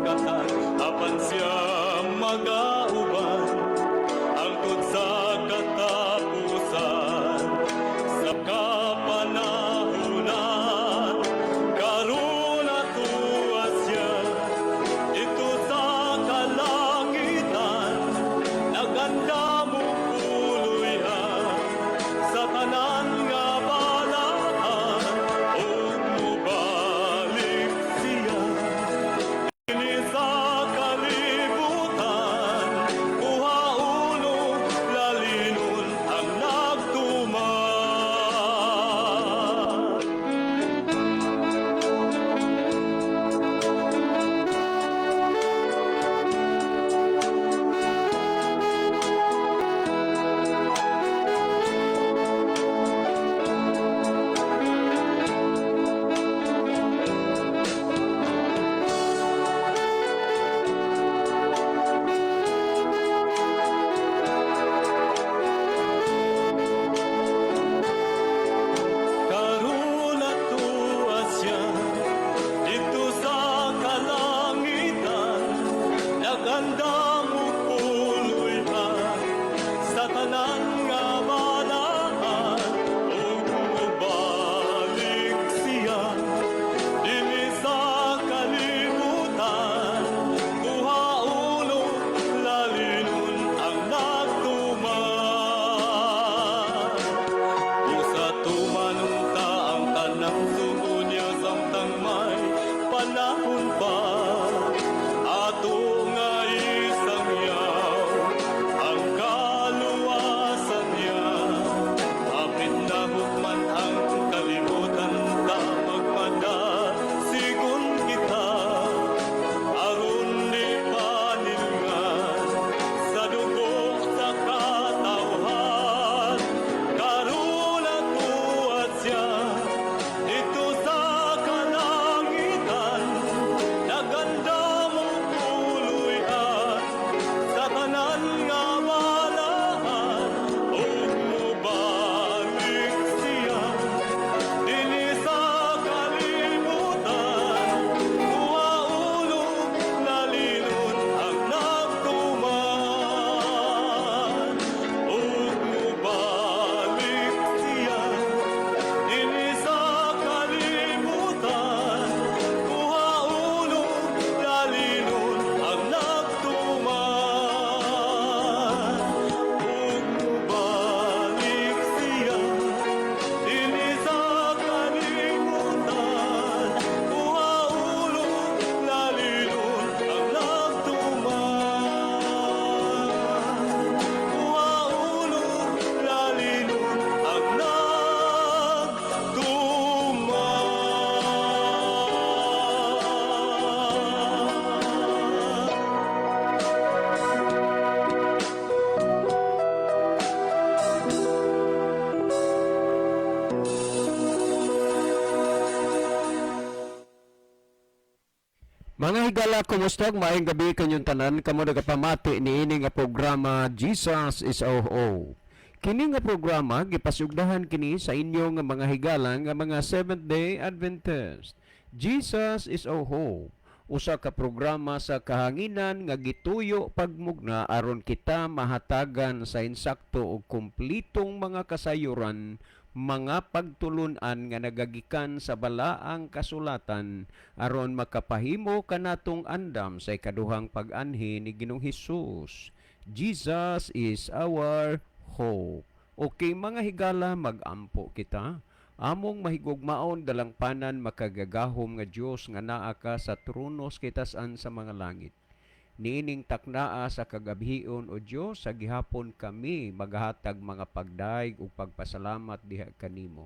Sugatan apan siya magauban hangtod sa katapusan sa kapanahunan. Karon atuwa siya didto sa kalangitan, nagandam og puloy-an sa tanan nga balaan, ug mobalik siya dinhi sa kalibutan, kuhaon og lalinon ang nagtuman. Karon atuwa siya didto sa kalangitan, nagandam og puloy-an sa tanan nga balaan, ug mobalik siya dinhi sa kalibutan, kuhaon og lalinon ang nagtuman. Usa tumanon ta ang tanang sugo niya samtang may panahon pa. Ato nga isangyaw ang kaluwasan niya. Hapit na hukman ang kalibutan, ta magmadasigon kita aron di panilngan sa dugo sa katawhan. Karon atuwa siya didto sa kalangitan, nagandam og puloy-an sa tanan nga balaan, ug mobalik siya dinhi sa kalibutan, kuhaon og lalinon ang nagtuman, ug mobalik siya dinhi sa kalibutan, kuhaon og lalinon ang nagtuman, ug mobalik siya dinhi sa kalibutan, kuhaon og lalinon ang nagtuman, kuhaon og lalinon ang nagtuman. Mga higala, kumusta? Maayong gabi kanyong tanan. Kamo nagapamati niini nga programa, Jesus is Our Hope. Kini nga programa gipasugdahan kini sa inyo nga mga higala nga mga Seventh Day Adventist. Jesus is Our Hope. Usa ka programa sa kahanginan nga gituyo pagmugna aron kita mahatagan sa insakto ug kumplitong mga kasayuran, mga pagtulunan nga nagagikan sa balaang kasulatan aron makapahimo kanatong andam sa ikaduhang pag-anhi ni Ginoong Hesus. Jesus is our hope. Okay, mga higala, magampo kita. Among mahigugmaon, dalangpanan, makagagahom nga Dios nga naa ka sa trono sa kitasan sa mga langit. Niining taknaa sa kagabhion, o Dios, sa gihapon kami maghatag mga pagdayeg ug pagpasalamat diha kanimo.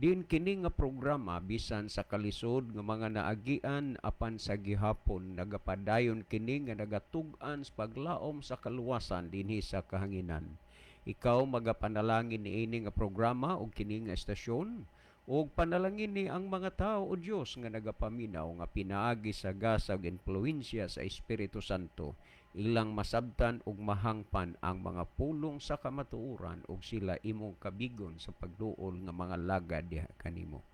Diin kini nga programa, bisan sa kalisod nga mga naagian, apan sa gihapon nagapadayon kini nga nagatug-an sa paglaom sa kaluwasan dinhi sa kahanginan. Ikaw magapanalangin niini nga programa ug kini nga estasyon, ug panalangin ni ang mga tao, o Dios, nga nagapaminaw, nga pinaagi sa gasa ug impluwensya sa Espiritu Santo ilang masabtan ug mahangpan ang mga pulong sa kamatuoran, ug sila imong kabigon sa pagduol nga mga lagad diha kanimo.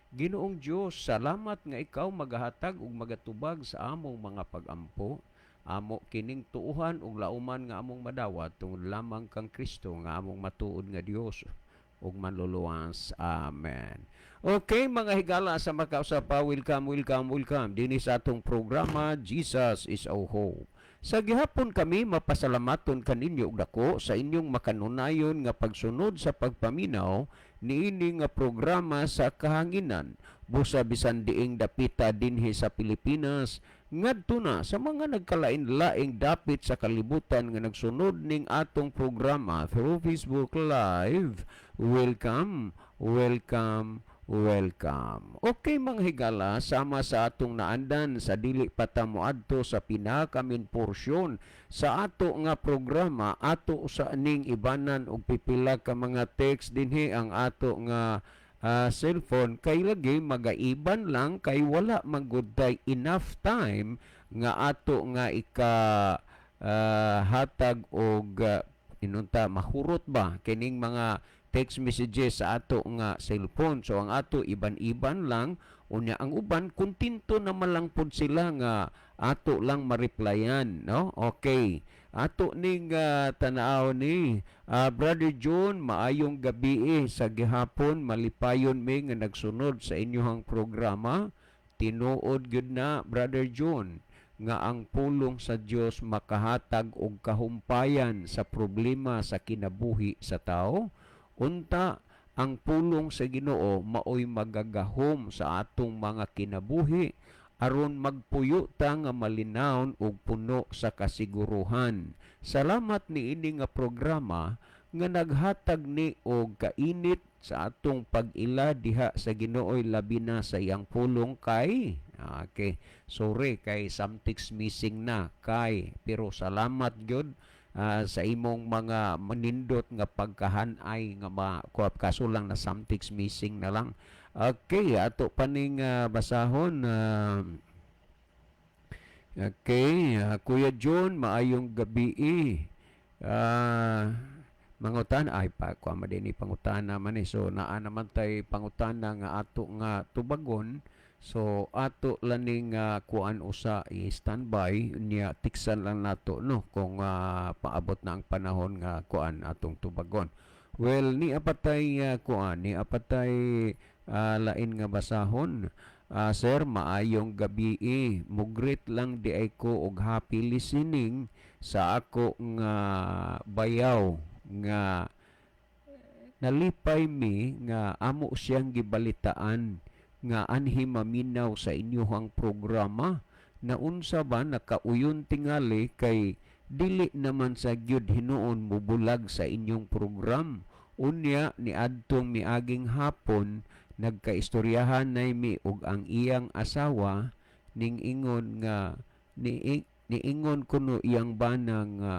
Ginoong Dios, salamat nga ikaw magahatag ug magatubag sa among mga pagampo. Amo kining tuuhan ug lauman nga among madawat tungod lamang kang Kristo nga among matuod nga Dios ug manluluwas. Amen. Okay, mga higala sa makausapa, welcome, welcome, welcome dinhi sa atong programa Jesus is Our Hope. Sa gihapon kami mapasalamaton kaninyo og dako sa inyong makanunayon nga pagsunod sa pagpaminaw niini nga programa sa kahanginan, busa bisan diing dapita dinhi sa Pilipinas ngadto na sa mga nagkalain-laing dapit sa kalibutan nga nagsunod ning atong programa through Facebook Live. Welcome, welcome, welcome. Okay, mga higala, sama sa atong naandan sa dili pa ta moadto sa pinaka-main porsyon sa ato nga programa, ato sa ning ibanan og pipila ka mga text dinhi ang ato nga cellphone kay lagi magaiban lang kay wala man gud tay enough time nga ato nga ika hatag og inunta mahurot ba kining mga text messages sa ato nga cellphone. So ang ato iban-iban lang, unya ang uban kontento naman lang pud sila nga ato lang ma-replyan, no? Okay. Ato ning tan-aw ni Brother John, maayong gabi eh, sa gihapon malipayon mi nga nagsunod sa inyong programa. Tinuod gyud na, Brother John, nga ang pulong sa Dios makahatag og kahumpayan sa problema sa kinabuhi sa tao. Unta ang pulong sa Ginoo maoy magagahom sa atong mga kinabuhi aron magpuyo ta nga malinawon ug puno sa kasiguruhan. Salamat niini nga programa nga naghatag ni og kainit sa atong pag-ila diha sa Ginooy, labi na sa iyang pulong kay. Okay, sorry kay something's missing na kay, pero salamat gyud sa imong mga manindot nga pagkahanay nga makuha, kaso lang na something's missing na lang. Okay, ato pa ning basahon. Okay, Kuya John, maayong gabi eh. Mangutan ay pa kuha man din ni pangutana man eh. So naa naman tay pangutana nga ato nga tubagon. So ato laning kuan usa i-standby niya, tiksan lang nato, no, kung paabot na ang panahon nga kuan atong tubagon. Well, ni apatay kuan ni apatay lain nga basahon. Sir, maayong gabi eh. Mugreet lang di ay ko og happy listening sa ako nga bayaw nga nalipay mi nga amo siyang gibalitaan nga anhi maminaw sa inyuhang programa na unsa ba nakauyon tingali kay dili naman sa gyud hinuon mubulag sa inyong program. Unya niadtong miaging hapon nagkaistoryahan nay mi og ang iyang asawa ning ingon nga ni niingon kuno iyang bana nga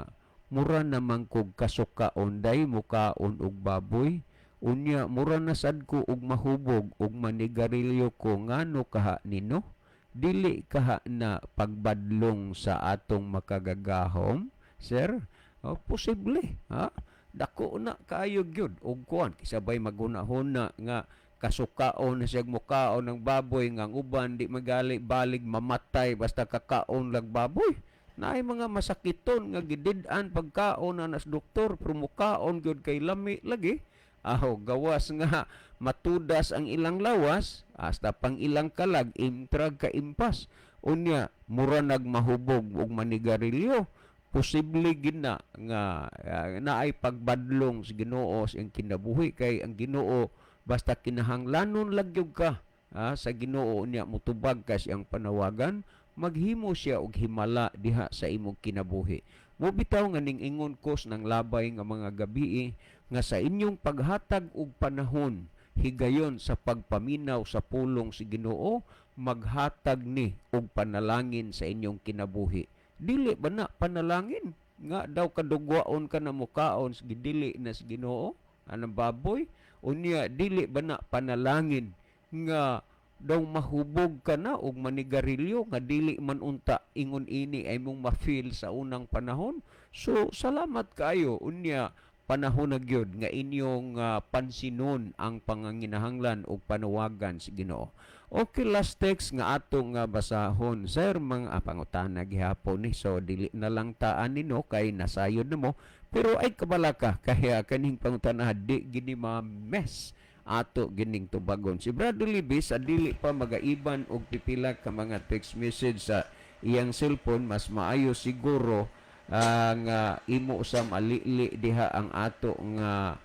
mura naman kog kasukaon day mukaon og baboy, unya mura na sad ko og mahubog og manigarilyo ko. Ngano kaha nino? Dili kaha na pagbadlong sa atong Makagagahom, sir? Oh, posible ha, dako na kaayo gyud og kuan kisabay maghuna-huna nga kasukaon na siya mukaon ng baboy nga ang uban di magali balig mamatay basta kakaon lang baboy. Naay mga masakiton nga gidid-an pagkaon na nas doktor pero mukaon gyud kay lami lagi. Aho, gawas nga matudas ang ilang lawas hasta pang ilang kalag intrag ka impas. Unya mura nagmahubog og manigarilyo. Posible gid na nga naay pagbadlong sa Ginoo sa iyang kinabuhi kay ang Ginoo basta kinahanglanon lang gyud ka sa Ginoo niya mutubag ka siyang panawagan, maghimo siya og himala diha sa imong kinabuhi. Mo bitaw nga ning ingon ko ng labay nga mga gabii nga sa inyong paghatag og panahon higayon sa pagpaminaw sa pulong si Ginoo, maghatag ni og panalangin sa inyong kinabuhi. Dili ba na panalangin nga daw kadugwaon ka na mukaon sa gidili na sa Ginoo anang baboy? Unya dili ba na panalangin nga daw mahubog ka na og manigarilyo nga dili man unta ingon ini ay mong ma-feel sa unang panahon? So salamat kaayo. Unya Panahon na gyud nga inyong pansinon ang panganginahanglan ug panawagan sa Ginoo. Okay, last text nga atong nga basahon, sir, mga pangutana gihapon ni, so dili na lang taan nino kay nasayod na mo, pero ay kabalaka kaya kaning pangutana di gini ma-mess, ato gining tubagon. Si Brother Libis sa dili pa magaiban og pipila ka mga text message sa iyang cellphone, mas maayo siguro ang imo sa malili diha ang ato nga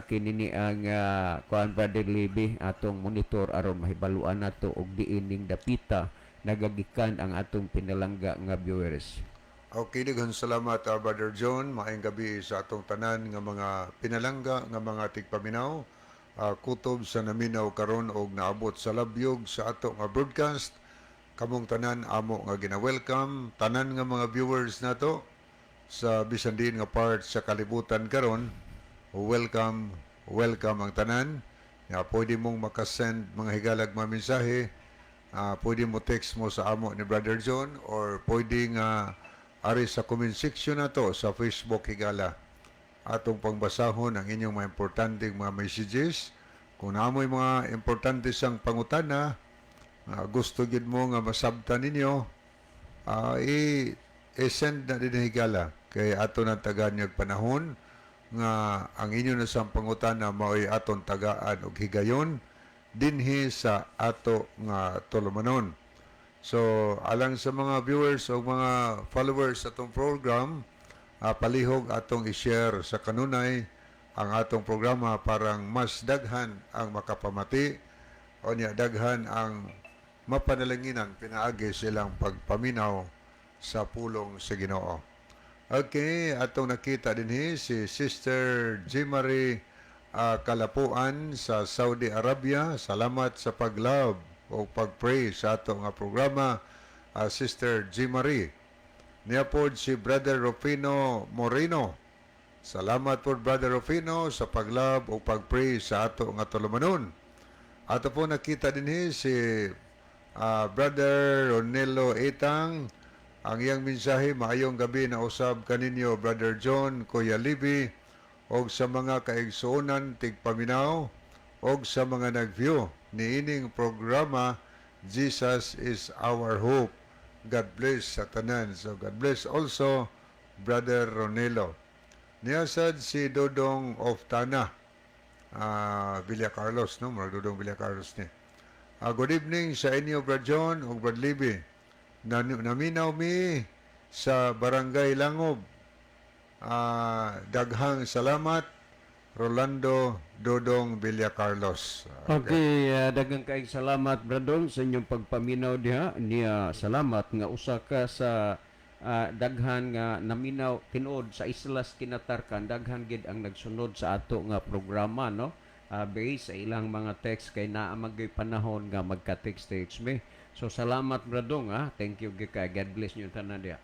kinini ang kuan, Brother Libby, atong monitor aron mahibaluan nato og diining dapita nagagikan ang atong pinalangga nga viewers. Okay, daghang salamat, Brother John. Maayong gabi sa atong tanan nga mga pinalangga nga mga tigpaminaw. Kutob sa naminaw karon og naabot sa labyog sa ato nga broadcast. Kamong tanan amo nga gina-welcome, tanan nga mga viewers nato sa bisan diin nga part sa kalibutan karon. Welcome, welcome ang tanan. Ya, pwede mong makasend mga higalag mga mensahe. Pwede mo text mo sa amo ni Brother John or pwede nga ari sa comment section nato sa Facebook, higala. Atong pangbasahon ang inyong mga importanteng mga messages. Kung naamoy mga importante sang pangutana, gusto gid mo nga masabtan ninyo, i-send na din, higala. Kay ato na tagaan niyag panahon nga ang inyo na sang pangutana mao'y aton tagaan og higayon dinhi sa ato nga tulumanon. So, alang sa mga viewers o mga followers sa atong program, palihog atong i-share sa kanunay ang atong programa parang mas daghan ang makapamati o niya daghan ang mapanalanginan pinaagi silang pagpaminaw sa pulong sa Ginoo. Okay, atong nakita dinhi si Sister Jimarie Kalapuan sa Saudi Arabia. Salamat sa pag-love o pag-pray sa ato nga programa, Sister Jimarie. Niya pod si Brother Rufino Moreno. Salamat po, Brother Rufino, sa pag-love o pag-pray sa ato nga tulumanon. Ato po nakita dinhi si Brother Ronelo Etang. Ang iyang mensahe, "Maayong gabi na usab kaninyo, Brother John, Kuya Libby, og sa mga kaigsuonan tigpaminaw og sa mga nag-view niining programa Jesus is Our Hope. God bless sa tanan." So God bless also, Brother Ronelo. Niyasad si Dodong of Tana, Villa Carlos, no? Murag Dodong Villa Carlos ni. "Good evening sa inyo, Brad John ug Brad Libby. Naminaw mi sa Barangay Langob. Daghang salamat, Rolando Dodong Villa Carlos." Okay, daghang kaayong salamat, Bradong, sa inyong pagpaminaw diha. Niya salamat nga usa ka sa daghan nga naminaw tinuod sa Islas Kinatarkan, daghan gid ang nagsunod sa ato nga programa, no? Based sa ilang mga text kay naa magyud panahon nga magka-text text mi. So salamat, Bradong, ah. Thank you gyud kay. God bless niyo tanan diha.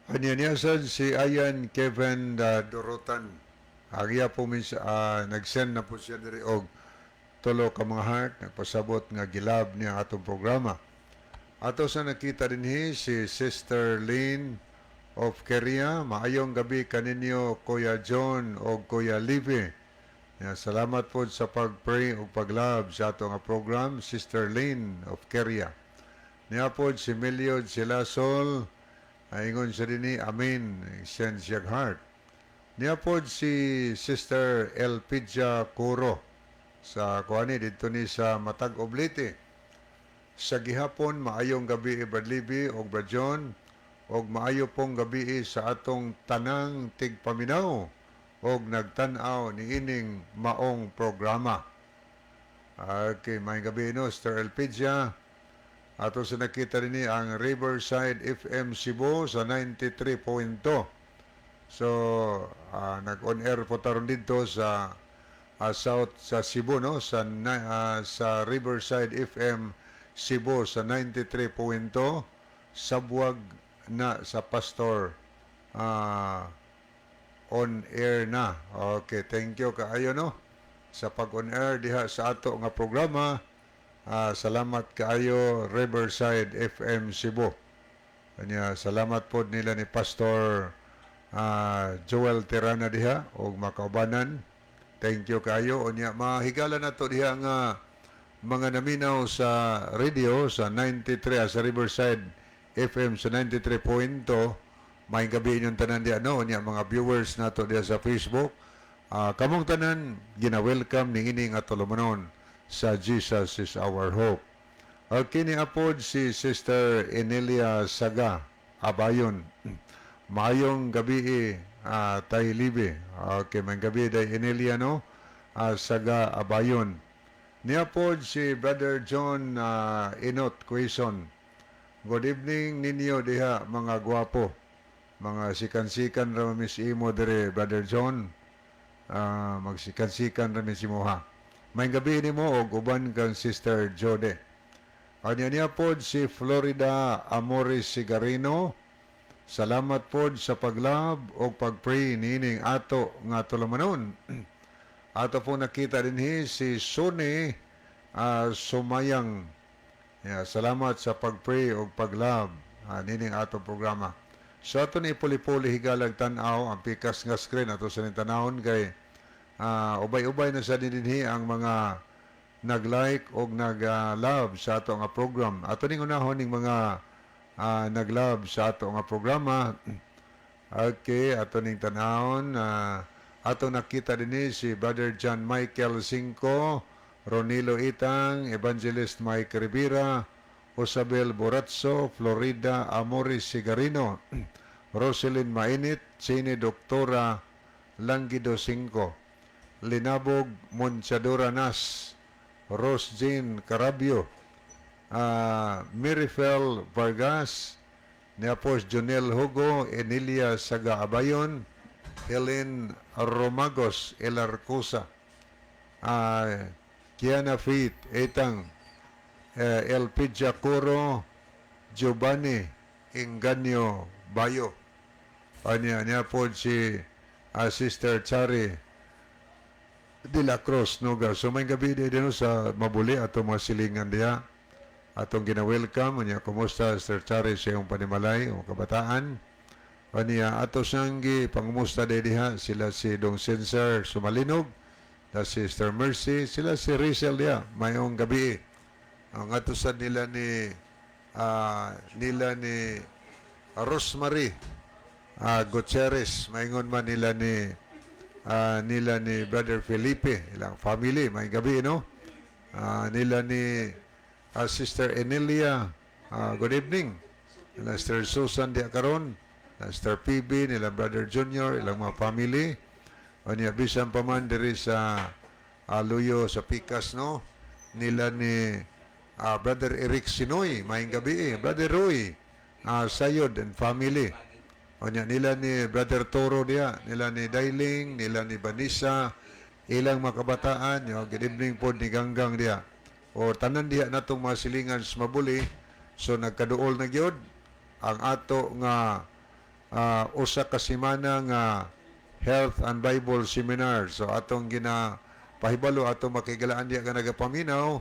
Anya niya sad si Ayan Kevin Dorotan. Ang iya po nag-send na po siya diri og tulo ka mga heart, nagpasabot nga gi-love niya atong programa. Ato sa nakita dinhi si Sister Lynn of Korea. "Maayong gabi kaninyo, Kuya John o Kuya Livi. Ya, salamat po sa pag-pray ug pag-love sa ato nga program," Sister Lynn of Korea. Niya po si Melio Silasol, ingon siya dinhi, "Amen," send siya heart. Niya po si Sister Elpidia Curo sa kuani dito ni sa Matag Oblite. "Sa gihapon, maayong gabi, Brad Libby og Brad John og maayo pong gabi sa atong tanang tigpaminaw og nagtan-aw niining maong programa." Okay, maayong gabi no, Sister Elpidia. Ato sa nakita rin ni ang Riverside FM Cebu sa 93.2. So, nag-on air po taron dito sa South sa Cebu, no, sa Riverside FM Cebu sa 93.2, sabwag na sa pastor, on air na. Okay, thank you kaayo no sa pag on air diha sa ato nga programa. Salamat kaayo, Riverside FM Cebu. Kanya salamat po nila ni Pastor Joel Tirana diha og makaubanan. Thank you kayo. Unya mahigala na to diha nga mga naminaw sa radio sa 93, sa Riverside FM sa 93.2. Maayong gabi inyong tanan diha, no? Unya mga viewers nato diha sa Facebook. Kamong tanan gina-welcome ni ini nga tulumanon sa Jesus Is Our Hope. Kini apod si Sister Enelia Saga Abayon. Maayong gabi, Tay Libe. Okay, maayong gabi day Enelia, no? Saga Abayon. Niya pod si Brother John Inot Quezon. "Good evening ninyo diha, mga gwapo." Mga sikan-sikan ra mis imo dire, Brother John. Magsikan-sikan ra mis imo ha. Maayong gabi nimo og uban kang Sister Jode. Anya niya pod si Florida Amores Sigarino. "Salamat pod sa paglove o pagpray niining ato nga tulumanon." Ato po nakita dinhi si Sony Sumayang. Yeah, salamat sa pagpray o paglove nining ato programa. So ato ni ipuli-puli, higalag, tan-aw ang pikas nga screen ato sa tanawon kay ubay-ubay na sa dinhi ang mga nag-like o nag-love sa ato nga program. Ato ning unahon ning mga nag-love sa ato nga programa. Okay, ato ning tanawon. Ato nakita dinhi si Brother John Michael Cinco, Ronilo Itang, Evangelist Mike Rivera, Osabel Boratso, Florida Amoris Sigarino, Roselyn Mainit, Chini Doktora Langido Cinco, Linabog Monchadora Nas, Rose Jean Carabio, Mirifel Vargas, Neapos Jonel Hugo, Emilia Saga Abayon, Helen Romagos Elarcosa, Kiana Fit, Etang, El Coro, Giovanni Inganyo Bayo. Anya niya po si Sister Chari de la Cruz Noga. So maayong gabi din sa mabuli ato mga silingan diha. Atong gina-welcome. Anya kumusta, Sister Chari, sa iyong panimalay o kabataan? Anya ato sanggi pangumusta diha sila si Dong Sensor Sumalinog, na Sister Mercy, sila si Rizel diha. Mayong gabi. Ang ato sa nila ni Rosemary Gutierrez, maingon man nila ni Brother Felipe, ilang family, maayong gabi, no? Nila ni Sister Emilia, good evening. Nila Sister Susan di karon, nila Sister PB, nila Brother Junior, ilang mga family. Unya bisan pa man diri sa Luyo sa Pikas, no? Nila ni Brother Eric Sinoy, maayong gabi eh. Brother Roy, Sayod and family. Unya nila ni Brother Toro diya, nila ni Dailing, nila ni Vanessa, ilang mga kabataan, yo, good evening po ni Ganggang diya. O tanan diha natong mga silingan sa mabuli, so nagkaduol na gyud ang ato nga usa ka semana nga Health and Bible Seminar. So atong gina pahibalo ato makigalaan diya nga nagapaminaw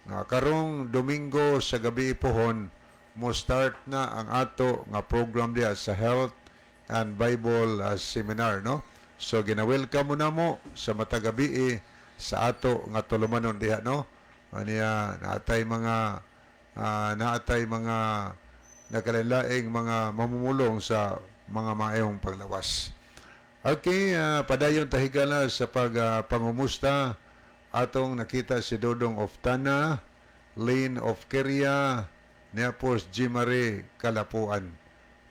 nga karong Domingo sa gabi pohon mo start na ang ato nga program diya sa Health and Bible Seminar, no? So gina-welcome mo na mo sa matag gabi sa ato nga tulumanon diha, no? Aniya naatay mga nakalain mga mamumulong sa mga maayong paglawas. Okay, padayon tahigala sa pag pangumusta. Atong nakita si Dodong of Tana, Lane of Keria, Neapos G. Marie Kalapuan.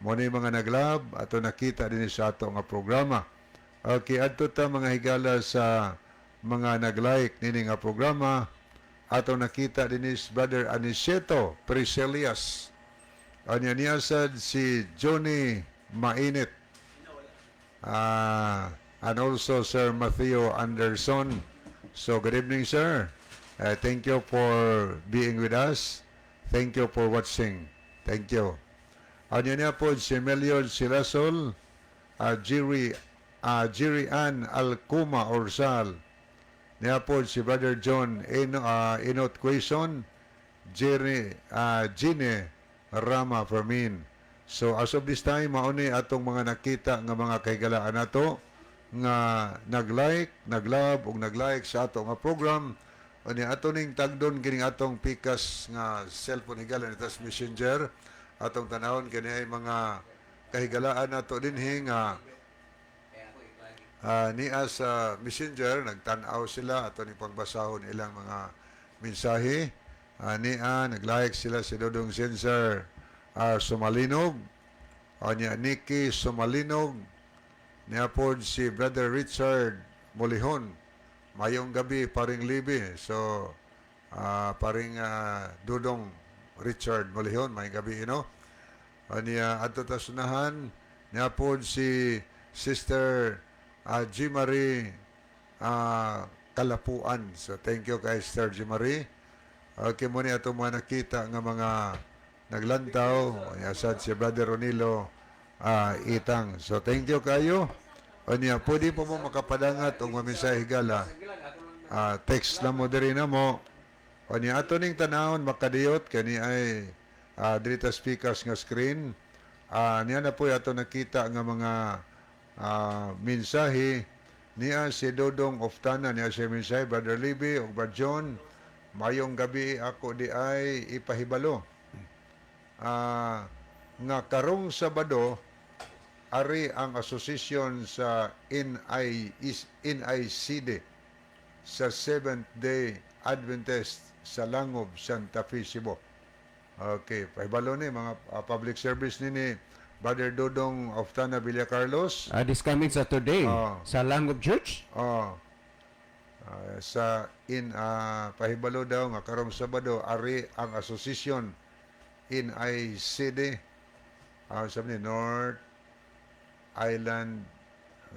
Mo ni mga naglove ato nakita din sa ato nga programa. Okay, adto ta, mga higala, sa mga naglike nini nga programa. Ato nakita din is Brother Aniceto Priscilias. Anya niya sad si Johnny Mainit. And also Sir Matthew Anderson. So good evening, sir. Thank you for being with us. Thank you for watching. Thank you. Anya niya po si Melion Silasol, Jerry Ann Alcuma Orsal. Niya po si Brother John Inot Quezon, Jerry, Gine Rama Fermin. So as of this time, mao ni atong mga nakita nga mga kahigalaan nato nga nag-like, nag-love ug nag-like sa ato nga program. Unya ato ning tagdon kining atong pikas nga cellphone, higala, ni Messenger. Atong tanawon kini ay mga kahigalaan nato dinhi nga niya sa Messenger nagtan-aw sila. Ato ni pagbasahon ilang mga mensahe. Niya nag-like sila si Dodong Sensor Sumalinog, niya Nikki Sumalinog, niya pod si Brother Richard Molihon, "Mayong gabi, paring Libi." So paring Dudong Richard Molihon, mayong gabi ino. Niya adto ta sunahan, niya pod si Sister G. Marie Kalapuan. So thank you kay Sister G. Marie. Okay mo ni ato mga nakita nga mga naglantaw. Niya sad si Brother Ronilo Itang. So thank you kayo. Unya pwede po mo makapadangat og mamensahe, higala. Text lang mo diri na mo. Unya ato ning tanawon makadiyot kani ay diri ta speakers nga screen. Niya na po ato nakita nga mga mensahe. Niya si Dodong Oftana, niya siya mensahe, "Brother Libby ug Brother John, mayong gabi. Ako di ay ipahibalo nga karong Sabado ari ang association sa NI, NICD sa Seventh Day Adventist sa Langob, Santa Fe, Cebu." Okay, pahibalo ni mga public service ni Brother Dodong Oftana Villa Carlos. This coming Saturday sa Langob Church. Oh. Sa in pahibalo daw nga karong Sabado ari ang association NICD, sabi ni North Island,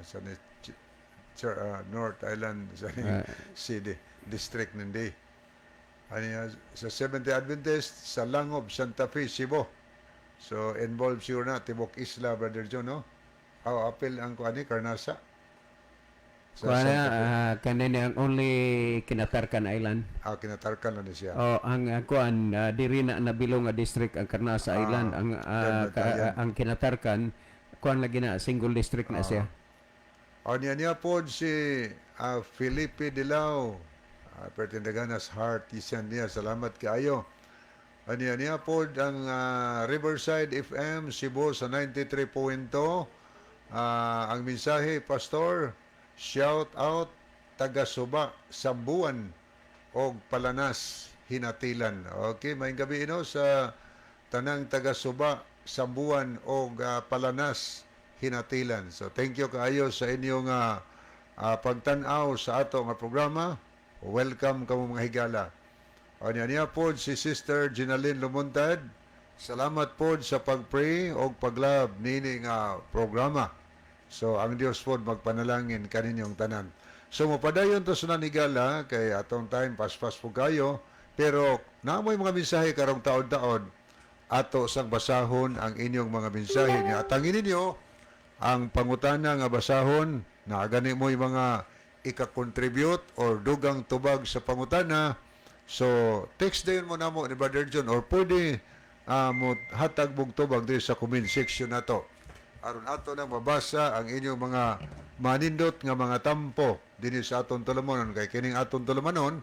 sabi ni North Island sabi ni CD District nindi ano yan, sa Seventh Day Adventist sa Langob, Santa Fe, Cebu. So involved siguro na tibok isla, Brother John, no? Aw, apil ang kuani Carnasa sa Kuana Santa Fe. Kanini ang only Kinatarkan Island. Ah, Kinatarkan na ni siya. Oh, ang kuan diri na nabilong nga district ang Carnasa Island, ang yan, yan. Ang Kinatarkan kuan lagi na single district na siya. O niya niya po si Felipe Dilao. Pertindaganas Heart isan niya. Salamat kaayo. O niya niya po ang Riverside FM Cebu sa 93.2. Ang mensahe, "Pastor, shout out taga Suba, Sambuan og Palanas, Hinatilan." Okay, maayong gabi ino sa tanang taga Suba, Sambuan og Palanas, Hinatilan. So thank you kaayo sa inyong pagtan-aw sa ato nga programa. Welcome kamo, mga higala. O niya niya po si Sister Ginalyn Lumuntad. "Salamat po sa pag-pray o pag-love nini nga programa." So ang Dios po magpanalangin kaninyong tanan. So mopadayon to sa nanigala kay atong time paspas po kayo, pero naamoy mga mensahe karong taon-taon ato sang basahon ang inyong mga mensahe niya. Atangin ninyo ang pangutana nga basahon na gani mo'y mga ika-contribute or dugang tubag sa pangutana. So text dayon mo namo ni Brother John or pwede mo hatag mong tubag diri sa comment section nato aron ato nang mabasa ang inyong mga manindot nga mga tampo dinhi sa atong tulumanon, kay kining atong tulumanon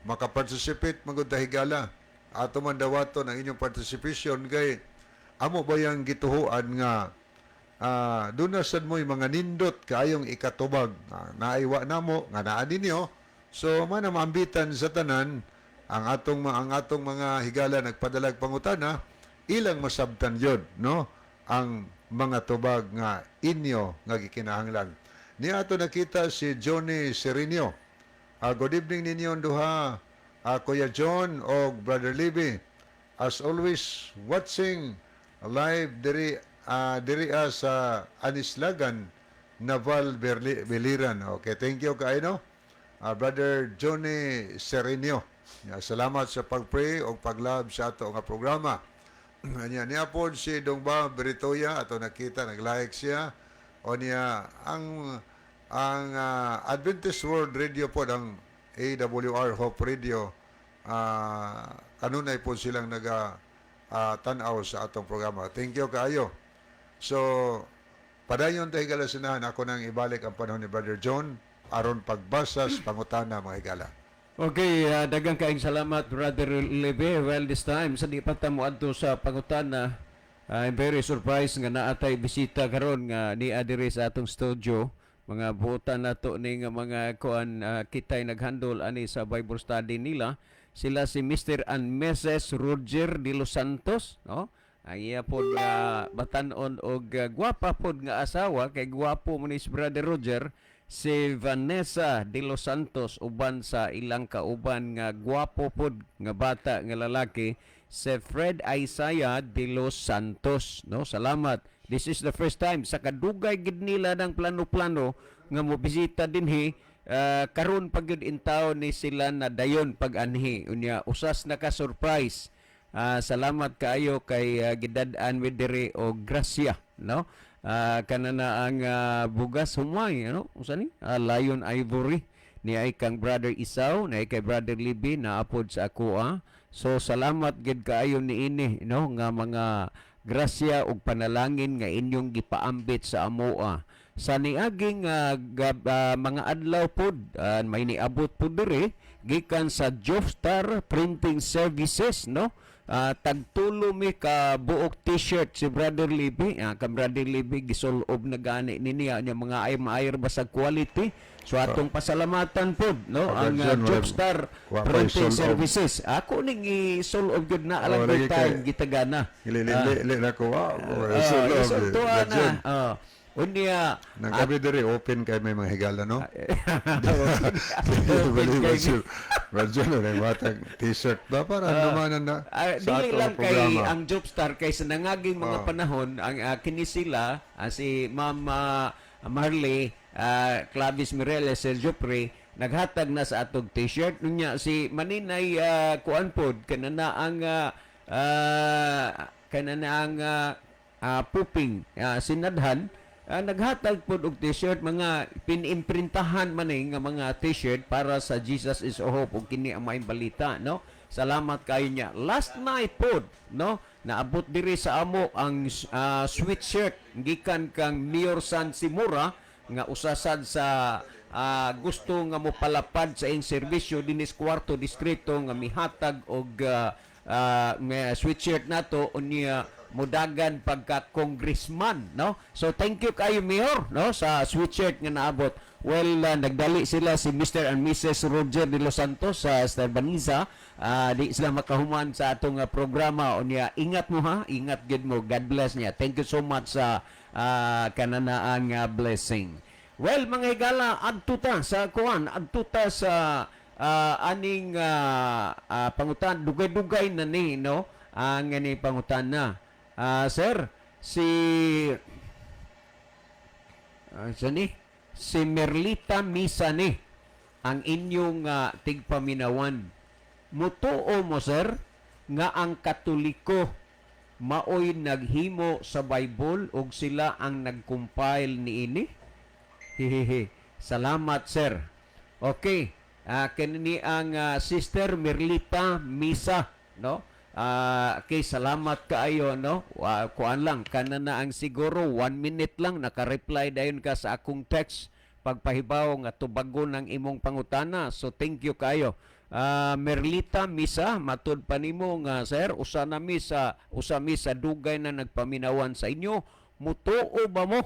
makaparticipate magud ta, higala. Ato man dawaton ang inyong participation kay amo ba yang gituhuan nga doon na sad mo'y mga nindot kaayong ikatubag naiwa namo nga naa ninyo. So mana maambitan sa tanan ang atong mga higala nagpadalag pangutana, ilang masabtan yun, no, ang mga tubag nga inyo nga gikinahanglan. Niya ato nakita si Johnny Serinio. "Good evening ninyo duha, Kuya John o Brother Libby. As always, watching live diri sa Anislagan, Naval Biliran." Okay, thank you kaayo, no? Brother Johnny Serenio. Ya, salamat sa pag-pray o pag-love sa ato nga programa. Anya niya po si Dongba Britoya, ato nakita nag-like siya. O niya ang Adventist World Radio po, ang AWR Hope Radio, kanunay po silang naga tan-aw sa atong programa. Thank you kaayo. So, padayon tayo, higala sinahan. Ako nang ibalik ang panahon ni Brother John aron pagbasa sa pangutana, mga higala. Okay, daghang kaayong salamat, Brother Lebe. Well, this time sa di pa ta moadto sa pangutana, I'm very surprised nga naa tay bisita karon nga nia diri sa atong studio. Mga buotan nato ni nga mga kuan, kitay naghandle ani sa Bible study nila. Sila si Mr. and Mrs. Roger de los Santos, no? Ang iya pod nga batan-on og gwapa pod nga asawa, kay gwapo man ni si Brother Roger, si Vanessa de los Santos, uban sa ilang kauban nga gwapo pod nga bata nga lalaki, si Fred Isaiah de los Santos, no? Salamat. This is the first time sa kadugay gid nila ng plano-plano nga mobisita dinhi, karon pag gyud intaw ni sila na dayon pag-anhi. Unya usas naka surprise. Salamat kaayo kay gidad-an mi diri og grasya, no? Kana na ang bugas humay, ano? Unsa ni? Lion Ivory ni ay kang Brother Isaw, ni ay kay Brother Libby naapod sa akoa. So salamat gid kaayo niini, no, nga mga grasya ug panalangin nga inyong gipaambit sa amoa. Sa niaging mga adlaw pod, may niabot pod diri gikan sa Jofstar Printing Services, no? Tagtulo mi ka buok T-shirt si Brother Libby. Ka Brother Libby gisulob na gani ni niya nya mga ay maayo ba sa quality. So atong pasalamatan pod, no, Okay, ang John, Jobstar wa pa'y Printing sulob. Services. Ako ning isulob gyud na alang Oh, lagi time gitagana. Gilili na ko. Wow. Isultuan na. Unya Nang gabi diri open kay may mga higala, no? Open Bali kay ba John, wala matag t-shirt ba para dumanan na sa dili atong lang kay programa. ang Jobstar, kay sa nangaging mga panahon ang kini sila, si Ma'am Marley Clavis Mireles, Sir Jopre naghatag na sa atong T-shirt. Unya si Maninay, kuan pod, kanana ang puping sinadhan, naghatag pod og T-shirt, mga pinimprintahan man eh nga mga T-shirt para sa Jesus is a Hope ug kini ang maayong balita, no? Salamat kayo niya. Last night pod, no, naabot diri sa amo ang sweatshirt gikan kang Mayor San Simura nga usasad sa gusto nga mopalapad sa iyang serbisyo dinis kwarto distrito nga mihatag og nga sweatshirt nato. Unya mudagan pagka congressman, no? So thank you kayo, Mayor, no, sa sweatshirt nga naabot. Well, nagdali sila si Mr. and Mrs. Roger de los Santos sa Starbaniza. Di sila makahuman sa atong programa. Unya ingat mo ha, ingat gid mo. God bless niya. Thank you so much sa kananaang blessing. Well, mga higala, adto ta sa kuan, adto ta sa aning pangutan. Dugay-dugay na ni, no, ang ani pangutan na. Sir, si ni? Si Merlita Misa ni ang inyong tigpaminawan. Mutuo mo, sir, nga ang Katoliko maoy naghimo sa Bible ug sila ang nag-compile niini? Hihihi. Salamat, sir. Okay. Kini ang Sister Merlita Misa, no? Okay, salamat kaayo, no? Kuan lang, kana na ang siguro 1 minute lang naka-reply dayon ka sa akong text pagpahibaw nga tubagon ang imong pangutana. So thank you kayo. Merlita Misa, matud pa nimo nga sir, usa na mi sa usa mi sa dugay na nagpaminawan sa inyo. Mutuo ba mo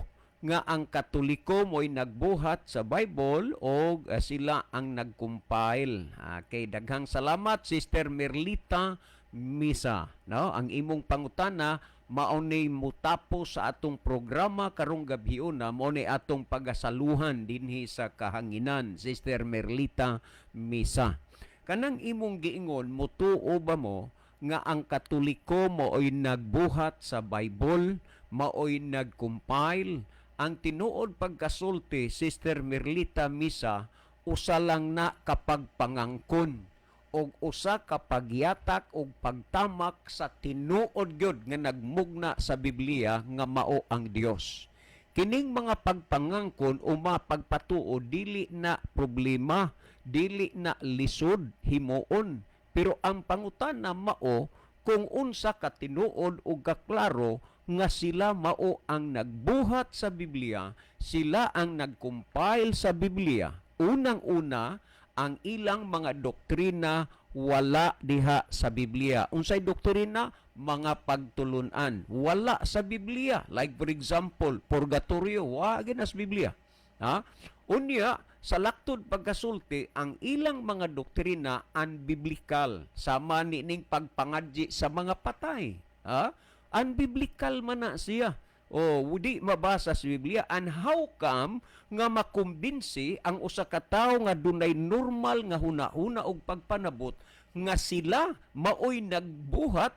nga ang Katoliko mo'y nagbuhat sa Bible o sila ang nag-compile? Okay, daghang salamat, Sister Merlita Misa. No, ang imong pangutana mao ni mutapos sa atong programa karong gabhiona, mao ni atong pagasaluhan dinhi sa kahanginan, Sister Merlita Misa. Kanang imong giingon, mutuo ba mo nga ang Katoliko maoy nagbuhat sa Bible, maoy nag-compile? Ang tinuod pagkasulti, Sister Merlita Misa, usa lang na kapag pangangkon og usa ka pagyatak og pagtamak sa tinuod gyud nga nagmugna sa Biblia nga mao ang Dios. Kining mga pagpangangkon o mapagpatuo, dili na problema, dili na lisod himuon. Pero ang pangutana mao kung unsa ka tinuod ug kaklaro nga sila mao ang nagbuhat sa Biblia, sila ang nag-compile sa Biblia. Unang-una, ang ilang mga doktrina wala diha sa Biblia. Unsay doktrina? Mga pagtulunan. Wala sa Biblia. Like for example, purgatorio, wa gyud na sa Biblia. Ha? Unya, sa laktod pagkasulti, ang ilang mga doktrina unbiblical. Sama ni ning pagpangadyi sa mga patay. Ha? Unbiblical man na siya. O, di mabasa sa Biblia. And how come nga makumbinsi ang usa ka tawo nga dunay normal nga huna-huna og pagpanabot nga sila maoy nagbuhat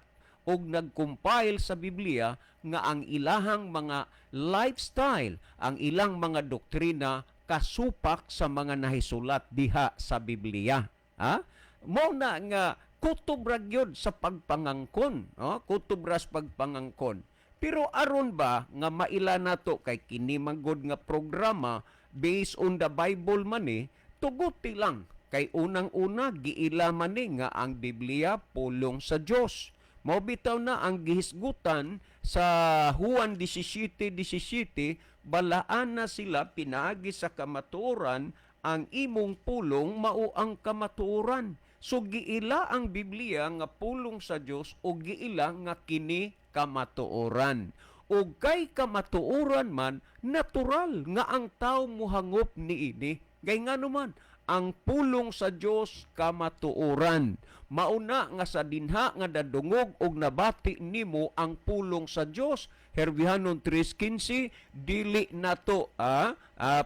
og nag-compile sa Biblia nga ang ilahang mga lifestyle, ang ilang mga doktrina kasupak sa mga nahisulat diha sa Biblia? Ha? Mao na nga kutob ra gyud sa pagpangangkon, no? Kutob ra sa pagpangangkon. Pero aron ba nga maila nato, kay kini man gud nga programa based on the Bible man ni, tuguti lang kay unang-una giila man ni nga ang Biblia pulong sa Dios. Mao bitaw na ang gihisgutan sa Juan 17:17, balaan na sila pinaagi sa kamatuoran, ang imong pulong mao ang kamatuoran. So giila ang Biblia nga pulong sa Dios o giila nga kini kamatuoran. O kay kamatuoran man, natural nga ang tao muhangop niini. Kay ngano man, ang pulong sa Dios kamatuoran. Mauna nga sa dinha nga nadungog og nabati nimo ang pulong sa Dios. Herbihanon 3:15, dili nato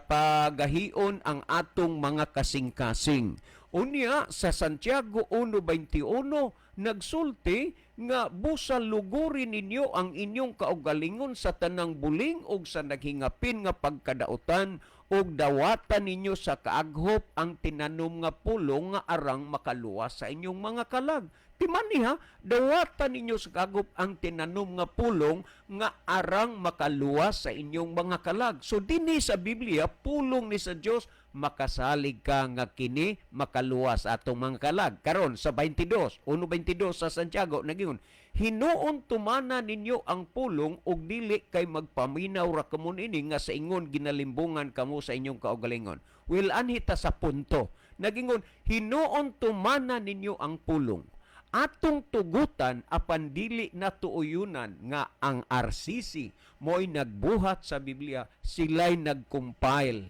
pagahion ang atong mga kasing-kasing. Unya sa Santiago 1:21 nagsulti nga busa luguri ninyo ang inyong kaugalingon sa tanang buling ug sa naghingapin nga pagkadautan ug dawatan ninyo sa kaaghop ang tinanom nga pulong nga arang makaluwas sa inyong mga kalag. Timani ha, dawatan ninyo sa kaaghop ang tinanom nga pulong nga arang makaluwas sa inyong mga kalag. So dinhi sa Biblia, pulong ni sa Dios, makasalig ka nga kini makaluwas atong mga kalag. Karon sa 22, 1:22 sa Santiago nagingon, hinuon tumana ninyo ang pulong ug dili kay magpaminaw ra kamo niini nga sa ingon ginalimbungan kamo sa inyong kaugalingon. Well, anhi ta sa punto. Nagingon, hinuon tumana ninyo ang pulong. Atong tugutan apan dili nato uyunan nga ang RCC mo'y nagbuhat sa Biblia, sila'y nag-compile.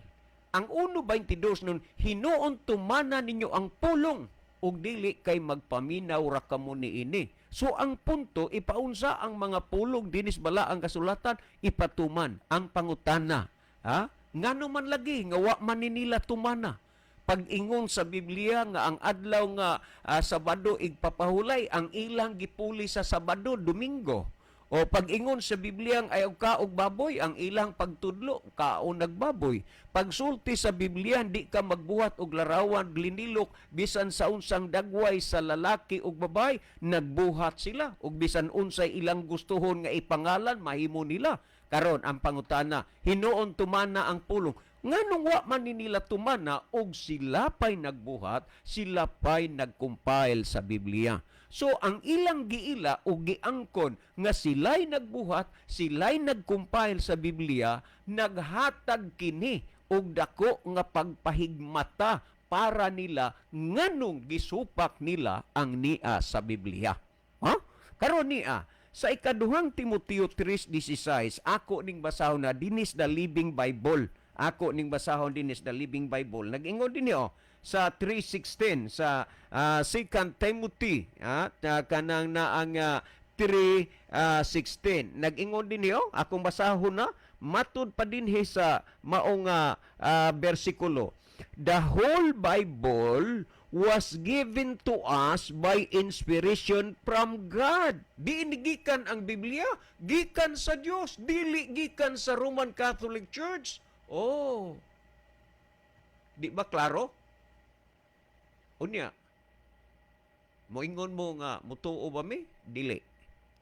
Ang 1:22 nun, hinuon tumana ninyo ang pulong ug dili kay magpaminaw ra kamo niini. So ang punto, ipaunsa ang mga pulong dinis bala ang kasulatan, ipatuman ang pangutana. Ha? Ngano man lagi nga wa man ni nila tumana? Pag-ingon sa Biblia nga ang adlaw nga Sabado igpapahulay, ang ilang gipuli sa Sabado, Domingo. O pag-ingon sa Biblia ang ayaw ka og baboy, ang ilang pagtudlo kaon nagbaboy. Pagsulti sa Biblia, di ka magbuhat og larawan linilok bisan sa unsang dagway sa lalaki ug babae, nagbuhat sila ug bisan unsay ilang gustuhon nga ipangalan mahimo nila. Karon ang pangutana, hinuon tumana ang pulong. Nganong wa man ni nila tumana og sila pa'y nagbuhat, sila pa'y nag-compile sa Biblia? So ang ilang giila o giangkon nga sila'y nagbuhat, sila'y nag-compile sa Biblia, naghatag kini og dako nga pagpahigmata para nila nganong gisupak nila ang nia sa Biblia. Ha? Karon niya sa ikaduhang Timoteo 3:16, ako ning basahon na dinis the Living Bible. Ako ning basahon dinis the Living Bible. Nag-ingon din oh, sa 3:16 sa Second Timothy, kanang na ang 3:16. Nag-ingon din oh, akong basahon na matud pa dinhi sa maong bersikulo. The whole Bible was given to us by inspiration from God. Di gikan ang Biblia, gikan sa Dios, dili gikan sa Roman Catholic Church. Oh. Di ba klaro? Unya, moingon mo nga mutuo ba mi? Dili.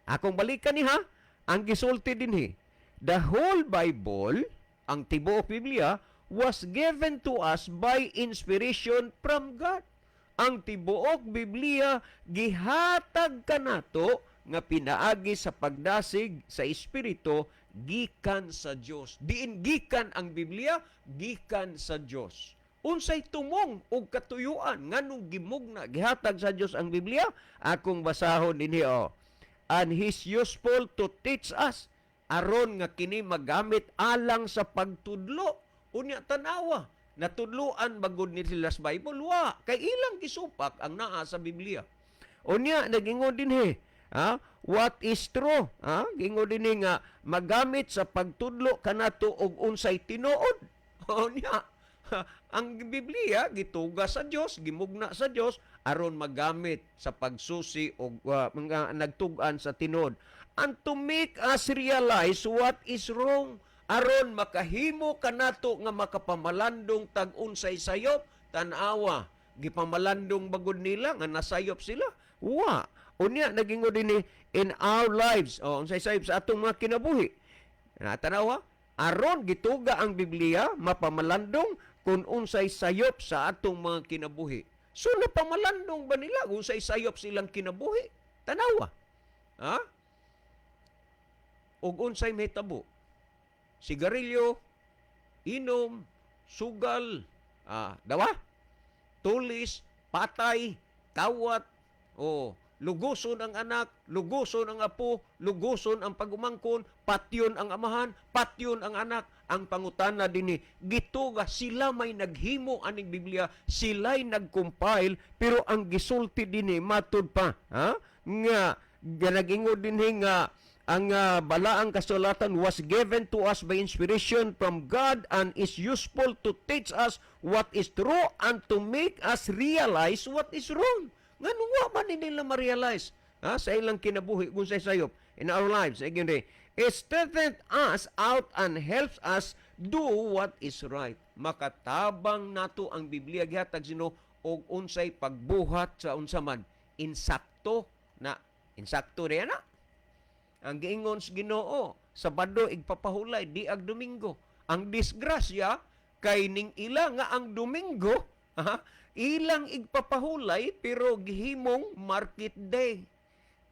Akong balikan ni ha, ang gisulti dinhi. The whole Bible, ang tibuok Biblia, was given to us by inspiration from God. Ang tibuok Biblia gihatag kanato nga pinaagi sa pagdasig sa Espiritu gikan sa Dios. Diin gikan ang Biblia? Gikan sa Dios. Unsay tumong og katuyuan nganong gimugna, gihatag sa Dios ang Biblia? Akong basahon dinhi, oh. And is useful to teach us, aron nga kini magamit alang sa pagtudlo. Unya tanawa, natudloan bagod ni sila sa Bible? Wa, kay ilang gisupak ang naa sa Biblia. Unya nagingon dinhi, ha, what is true, ha? Gingon dinhi nga magamit sa pagtudlo kanato og unsay tinuod. Unya ang Biblia gituga sa Dios, gimugna sa Dios aron magamit sa pagsusi og mga nagtug-an sa tinuod, and to make us realize what is wrong, aron makahimo kanato nga makapamalandong tag unsay sayop. Tan-awa, gipamalandong bagod nila nga nasayop sila? Wa. Unya nagingon dinhi, in our lives. Oh, unsay sayop sa atong mga kinabuhi na? Tanawa, aron gituga ang Biblia mapamalandong kung unsay sayop sa atong mga kinabuhi. So napamalandong ba nila kung unsay sayop silang kinabuhi? Tanawa, ha, ug unsay mahitabo? Sigarilyo, inom, sugal, dawa, tulis, patay, kawat, o luguson ang anak, luguson ang apo, luguson ang pagumangkon, patyon ang amahan, patyon ang anak. Ang pangutana dinhi, gituga, sila may naghimo aning Biblia, sila'y nag-compile, pero ang gisulti dinhi matud pa, ha? Nga nagingon dinhi nga ang balaang kasulatan was given to us by inspiration from God and is useful to teach us what is true and to make us realize what is wrong. Nganong wa man ni nila ma-realize, ha, sa ilang kinabuhi kung sa sayop in our lives? Again, it strengthens us out and helps us do what is right. Makatabang nato ang Biblia, gihatag sino og unsay pagbuhat sa unsa man insakto na, insakto diay na. Ang giingon sa Ginoo, Sabado igpapahulay, di ag Domingo. Ang disgrasya kay ning ila nga ang Domingo, ha, ilang igpapahulay pero gihimong market day.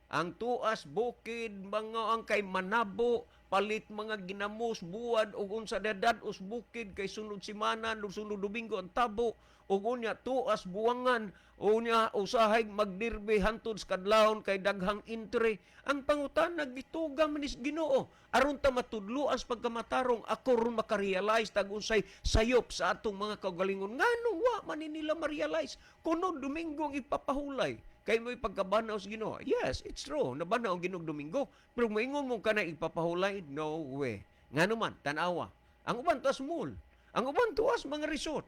Ang tuas bukid mga ang kay manabo, palit mga ginamos, buwad ug unsa, dadad-os bukid kay sunod simana ug sunod Domingo ang tabo. Ug unya tuas buwangan, unya usahay magdirbe hantod sa kadlawon kay daghang entry. Ang pangutana, gituga man is Ginoo aron ta matudloan sa pagkamatarong, ako ron makarealize tag unsay sayop sa atong mga kaugalingon. Nganong wa man ni nila ma-realize kuno Domingo ang ipapahulay kay mo'y pagkabanaw sa Ginoo? Yes, it's true. Nabanaw ang Ginoo Domingo. Pero moingon mo kana ipapahulay, no way. Ngano man, tanawa. Ang uban tuas mall. Ang uban tuas mga resort.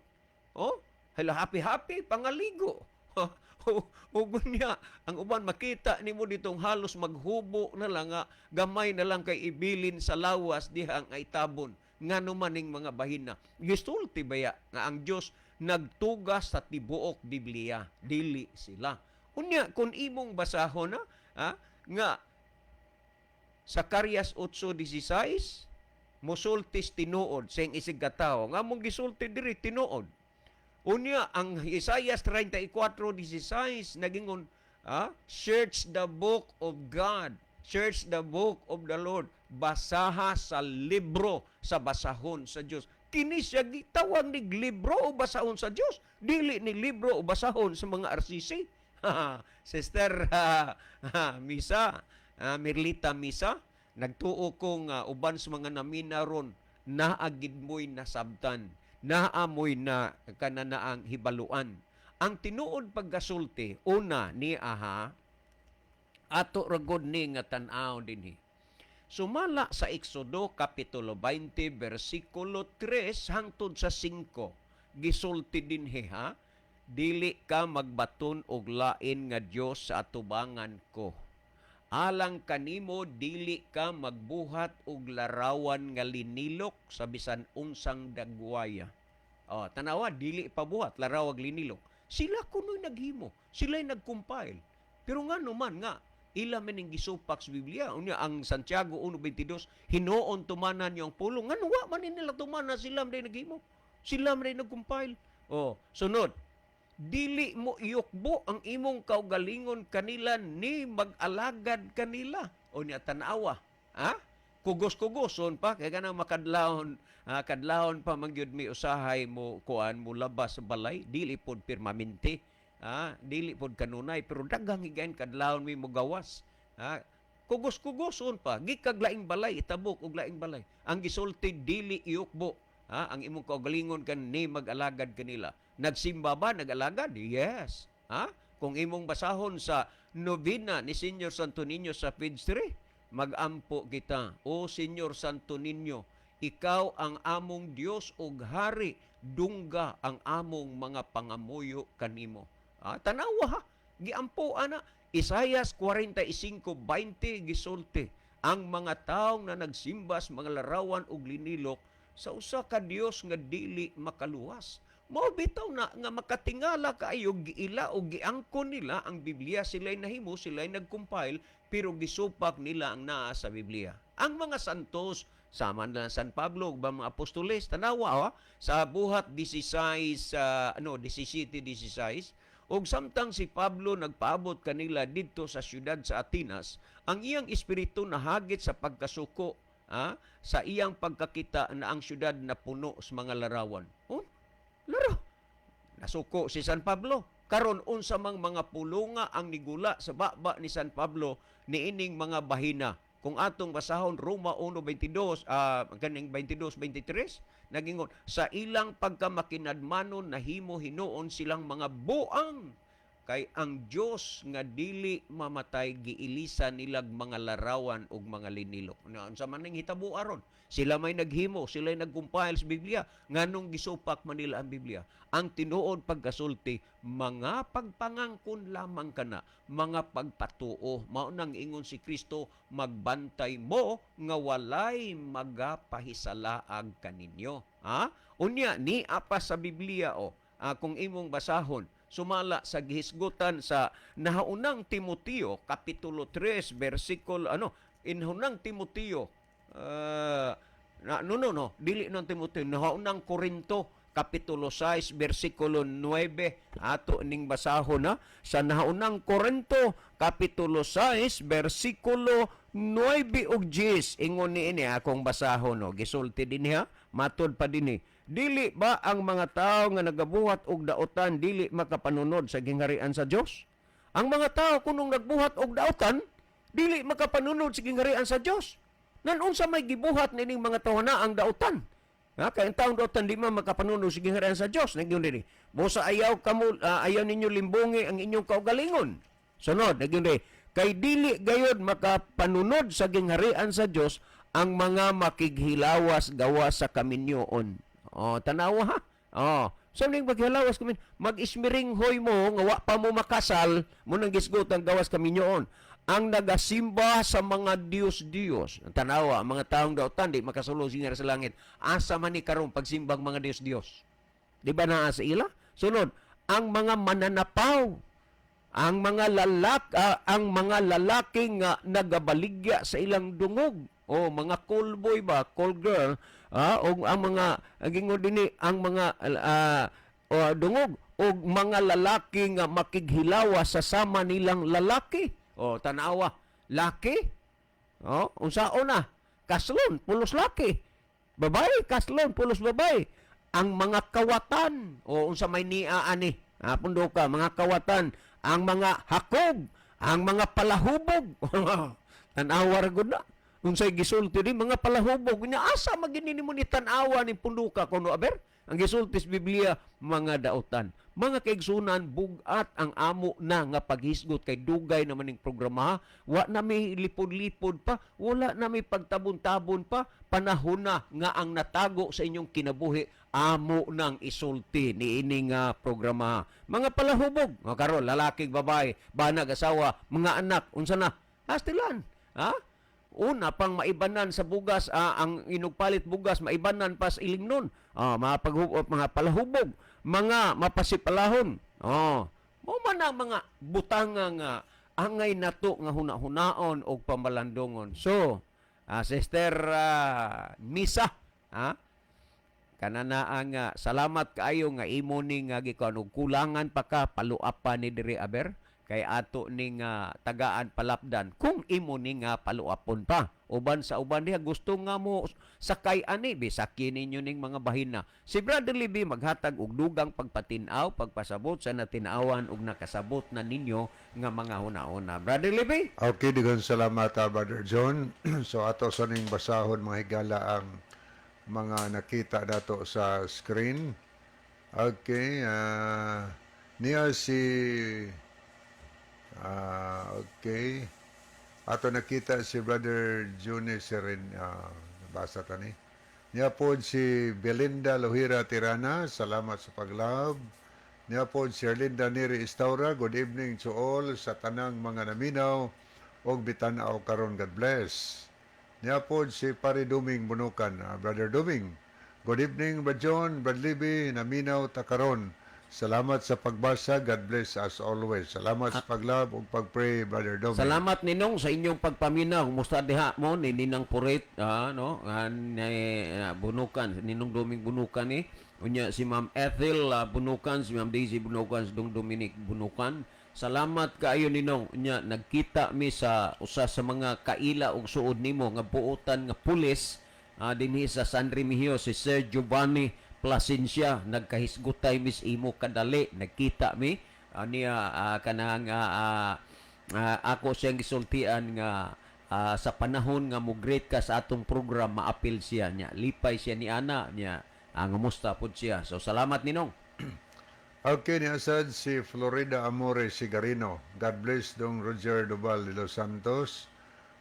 Oh, hala, happy happy pangaligo. Ug niya, ang uban makita nimo ditong halos maghubo na lang nga gamay na lang kay ibilin sa lawas diha ang itabon. Ngano man ning mga bahina? Gisulti baya nga ang Dios nagtugas sa tibuok Biblia, dili sila. Unya kung imong basahon na, ha, nga Zacarias 8:16 musultis tinuod sa isig katawo nga mong gisulti diri tinuod. Unya ang Isaiah 34:16 nagingon, search the book of God, search the book of the Lord, basaha sa libro sa basahon sa Dios. Kini siya gitawag ni libro o basahon sa Dios, dili ni libro o basahon sa mga RCC. Sister Misa, Mirlita Misa, nagtuo ko nga uban sa mga namina ron, naa gid mo'y nasabtan, naa mo'y na kananaang hibaluan. Ang tinuod pagkasulti, una ni aha, ato ragod ni nga tan-aw dinhi. Sumala sa Exodo kapitulo 20 bersikulo 3 hangtod sa 5. Gisulti dinhi, ha, dili ka magbaton og lain nga Dios sa atubangan ko. Alang kanimo, dili ka magbuhat og larawan nga linilok sa bisan unsang dagwaya. Oh, tanawa, dili pabuhat larawag linilok. Sila kuno'y naghimo, sila'y nag-compile. Pero nga naman nga ila man ning gisupak sa Biblia. Unya ang Santiago 1:22, hinuon tumanan yung pulong. Ngano wa man ni nila tumanan? Sila man day naghimo. Sila man day nag-compile. Oh, sunod. Dili mo iyukbo ang imong kaugalingon kanila ni mag-alagad kanila. O niya, tanawa. Ha? Kugos-kugoson pa kay kanang makadlawon, kadlawon pa man gyud mi usahay mo kuan, mo labas sa balay, dili pod permanente, dili pod kanunay, pero daghang higayon kadlawon mi mogawas, kugos-kugoson pa gikag laing balay, itabok og laing balay. Ang gisulti, dili iukbo, ang imong kaugalingon kan ni mag-alagad kanila. Nagsimba ba, nag-alagad? Yes, ha. Kung imong basahon sa novena ni Senyor Santo Niño sa page 3, "Magampo kita. O Senyor Santo Niño, ikaw ang among Dios ug hari, dungga ang among mga pangamuyo kanimo." Tanawa ha, giampo ana. Isayas 45:20, gisulti, "Ang mga tawo na nagsimba sa mga larawan ug linilok, sa usa ka Dios nga dili makaluwas." Mao bitaw na nga makatingala kaayo, giila o giangkon nila ang Biblia. Sila'y nahimo, sila'y nag-compile, pero gisupak nila ang naa sa Biblia. Ang mga santos, sama na San Pablo ug ba mga apostoles, tanawa ha, sa Buhat 16, ano, 17, 16, "Ug samtang si Pablo nagpaabot kanila didto sa syudad sa Atenas, ang iyang espiritu nahagit sa pagkasuko sa iyang pagkakita na ang syudad na puno sa mga larawan." Oh, laro. Nasuko si San Pablo. Karon, unsa mang mga pulunga ang nigula sa baba ni San Pablo niining mga bahina? Kung atong basahon Roma 1:22, kaning 22:23, nagingon, "Sa ilang pagkamakinadmanon nahimo hinuon silang mga buang, kay ang Dios nga dili mamatay giilisa nilag mga larawan ug mga linilok." Na unsa man ning hitabo aron? Sila may naghimo, sila nag-compile sa Biblia, nganong gisupak man nila ang Biblia? Ang tinuod pagkasulti, mga pagpangangkon lamang kana, mga pagpatuo. Mao nang ingon si Kristo, "Magbantay mo nga walay magapahisalaag kaninyo." Ha? Unya ni apa sa Biblia o kung imong basahon sumala sa gihisgutan sa Nahaunang Timoteo kapitulo 3 bersikulo ano, Inhunang Timoteo, na, no, no, no, dili nang Timoteo, Nahaunang Korinto kapitulo 6 bersikulo 9, ato ning basahon na sa Nahaunang Korinto kapitulo 6 bersikulo 9 ug 10. Ingon niini, akong basahon no, gisulti dinhi ha, matod pa dinhi, "Dili ba ang mga tao nga nagabuhat og daotan dili makapanunod sa gingharian sa Dios?" Ang mga tao kunong nagbuhat og daotan dili makapanunod sa gingharian sa Dios. Nan unsa may gibuhat nining mga tawo na ang daotan? Ha, kay ang taong daotan di man makapanunod sa gingharian sa Dios. Nagyun dinhi. "Busa ayaw kamo, ayaw ninyo limbungi ang inyong kaugalingon." Sunod, nagyun dinhi. "Kay dili gayod makapanunod sa gingharian sa Dios ang mga makighilawas gawas sa kaminyoon." Oh, tanawa ha. Oh, sa ning maghilawas kamin, mag-ismiringhoy mo nga wa pa mo makasal, mo nang gisgot ang gawas kaminyoon. "Ang nagasimba sa mga Diyos-Diyos." Tanawa, ang mga taong daotan di makasulod sa langit. Asa man ni karon pagsimbang mga Diyos-Diyos? Di ba naa sa ila? Sunod, "Ang mga mananapaw, ang mga lalaki nga nagabaligya sa ilang dungog o mga call boy ba, call girl, o ang mga gingon dinhi, ang mga o, dungog o mga lalaki nga makighilawa sa sama nilang lalaki." O tanawa, laki. O, unsaon na? Kaslon, pulos laki. Babae, kaslon, pulos babae. "Ang mga kawatan." O unsa may nia ani? Pundo ka, mga kawatan, ang mga hakog, ang mga palahubog. Tanawa ra gud na. Unsay gisulti di mga palahubog nya, asa magini nimo ni tan-awa ni punduka kuno aber? Ang gisulti sa Biblia, mga daotan. Mga kaigsunan, bugat ang amo na nga paghisgot kay dugay naman ning programa. Wa na may lipod-lipod pa, wala na may pagtabon-tabon pa. Panahon na nga ang natago sa inyong kinabuhi amo nang isulti niini nga programa. Mga palahubog, mga karon lalaki, babae, banag, asawa, mga anak, unsa na? Astilan. Ha? Una pang maibanan sa bugas, ang inugpalit bugas maibanan pa sa ilimnon. Mga palahubog, mga mapasipalahon. Oh, mo man ang mga butanga nga angay nato nga huna-hunaon og pamalandungon. So, Sister Misa, ha? Kanana ang salamat kaayo nga imo ning gikuan og kulangan pa ka, paluap pa ni diri aber kay ato ning tagaan palapdan kung imo ni nga paluapon pa uban sa uban diha gusto nga mo sakay ani bisaki ninyo ning mga bahina. Si Brother Libby maghatag og dugang pagpatin-aw, pagpasabot sa natinawan ug nakasabot na ninyo nga mga huna-huna. Brother Libby. Okay, daghang salamat, Brother John. So ato sa ning basahon, mga higala, ang mga nakita nato sa screen. Okay, niya si okay. Ato nakita si Brother Juni Seren, nabasa ta ni. Niya po si Belinda Lohira Tirana, salamat sa pag-love. Niya po si Erlinda Neri Istaura, good evening to all sa tanang mga naminaw og bitanaw karon, God bless. Niya po si Pare Duming Bunukan, Brother Duming. Good evening, Brad John, Brad Libby, naminaw ta karon. Salamat sa pagbasa. God bless as always. Salamat sa pag-love ug pag-pray, Brother Duming. Salamat, Ninong, sa inyong pagpaminaw. Kumusta diha mo ni Ninang Purit, no? Bunukan, Ninong Duming Bunukan ni. Unya si Ma'am Ethel Bunukan, si Ma'am Daisy Bunukan, si Dong Dominic Bunukan. Salamat kaayo, Ninong. Unya nagkita mi sa usa sa mga kaila og suod nimo nga buotan nga pulis dinhi sa San Remigio, si Sir Giovanni Plasencia. Nagkahisgutay mis imo kadali nagkita mi niya kanang ako siyang gisultian nga sa panahon nga mo great ka sa atong program, maapil siya niya, lipay siya ni ana niya, ngamusta pud siya. So salamat, Ninong. Okay, ni asad si Florida Amore Sigarino. God bless Dong Roger Duval de los Santos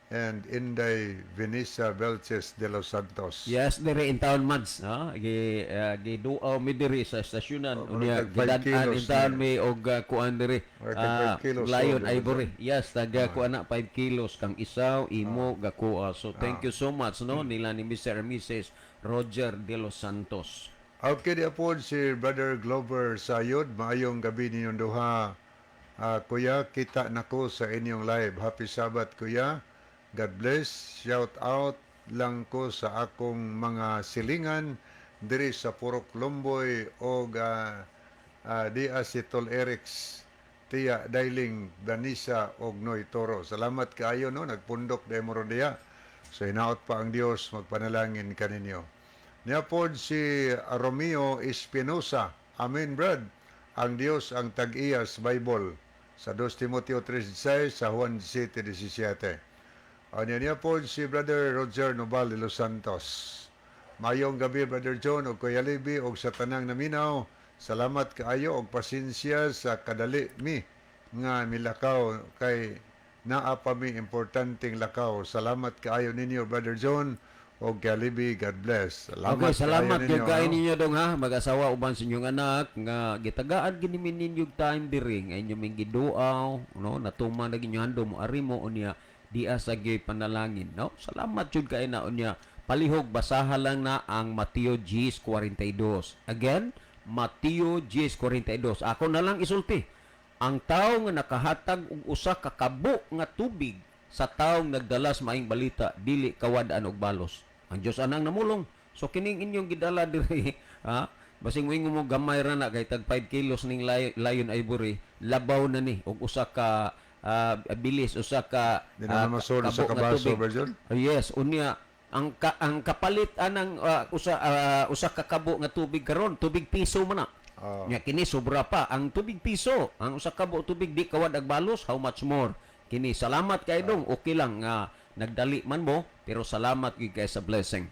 and Inday Venisa Belches de los Santos. Yes, dire in town, Mads, no? Gi giduaw mi diri sa estasyonan. Oh, Unya murag tag five gidad-an kilos in town niya. mi og kuan diri. Murag tag 5 kilos, Lion oh, di ba? Ivory. Yes, taga kuan na 5 kilos kang isaw imo gakuha. So thank you so much, no, nila ni Mr. and Mrs. Roger de los Santos. Okay, di po si Brother Glover Sayod. Maayong gabi ninyong duha. Kuya, kita nako sa inyong live. Happy Sabbath, Kuya. God bless. Shout out lang ko sa akong mga silingan diri sa Purok Lomboy og dia si Tol Erics, Tia Dailing, Danisa og Noy Toro. Salamat kaayo, no, nagpundok dahil mo diya. So hinaot pa ang Dios magpanalangin kaninyo. Niya pod si Romeo Espinosa. Amen, Brad. Ang Dios ang tag-iya sa Bible. Sa 2 Timoteo 3.16, sa Juan 7.17. Ano niya po si Brother Roger Nobal de Los Santos. Mayong gabi, Brother John o Kuya Libby o sa tanang naminaw. Salamat kaayo og pasensya sa kadali mi nga milakaw kay naa pa mi importanteng lakaw. Salamat kaayo ninyo, Brother John o Kuya Libby. God bless. Salamat. Okay, salamat kaayo gyud kaayo no? ninyo dong ha, mag-asawa uban sa inyong anak nga gitagaan gini mi ninyo og time diri nga inyo ming giduaw, no, natuman na inyo handom mo ari mo unya dia sa gyud panalangin, no. Salamat jud kaayo na unya palihog basaha lang na ang Mateo 10:42. Again, Mateo 10:42. Ako na lang isulti. Ang tao nga nakahatag og usa ka kabo nga tubig sa taong nagdala sa maayong balita dili kawad-an og balos. Ang Dios anang namulong. So kining inyong gidala diri ha, basing moingon mo gamay ra na kay tag 5 kilos ning Lion Ivory, labaw na ni og usa ka bilis usa ka Di na naman masud sa kabo nga kabaso, tubig. Brother John. Oh, yes, unya ang kapalit anang usa ka kabo nga tubig karon, tubig piso man na. Nya kini sobra pa ang tubig piso. Ang usa ka kabo tubig di kawad ag balos, how much more? Kini salamat kay dong, okay lang nga nagdali man mo, pero salamat gyud kay sa blessing.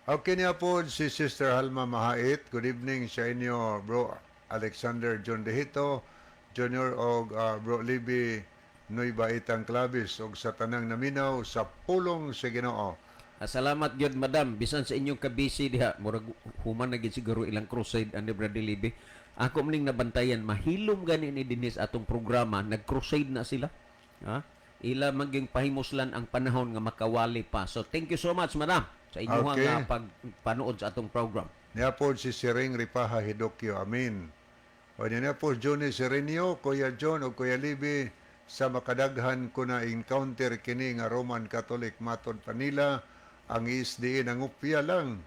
Okay niya po si Sister Halma Mahait. Good evening sa inyo, Bro Alexander John Dehito, Junior og Bro Libby Nueva Itang Clavis og sa tanang naminaw sa pulong sa Ginoo. Salamat gyud, madam, bisan sa inyong kabisi diha, murag human na gyud siguro ilang crusade ani Brother Libby. Ako maning nabantayan mahilom gani ni dinhi sa atong programa, nag-crusade na sila. Ha? Ila maging pahimuslan ang panahon nga makawali pa. So thank you so much, madam, sa inyong nga pagpanood sa atong program. Niya po si Siring Ripaha Hidokyo. Amin. O niya po Johnny Serenio, Kuya John o Kuya Libby, sa makadaghan ko na encounter kini nga Roman Catholic, matod pa nila ang SDA nangupya lang.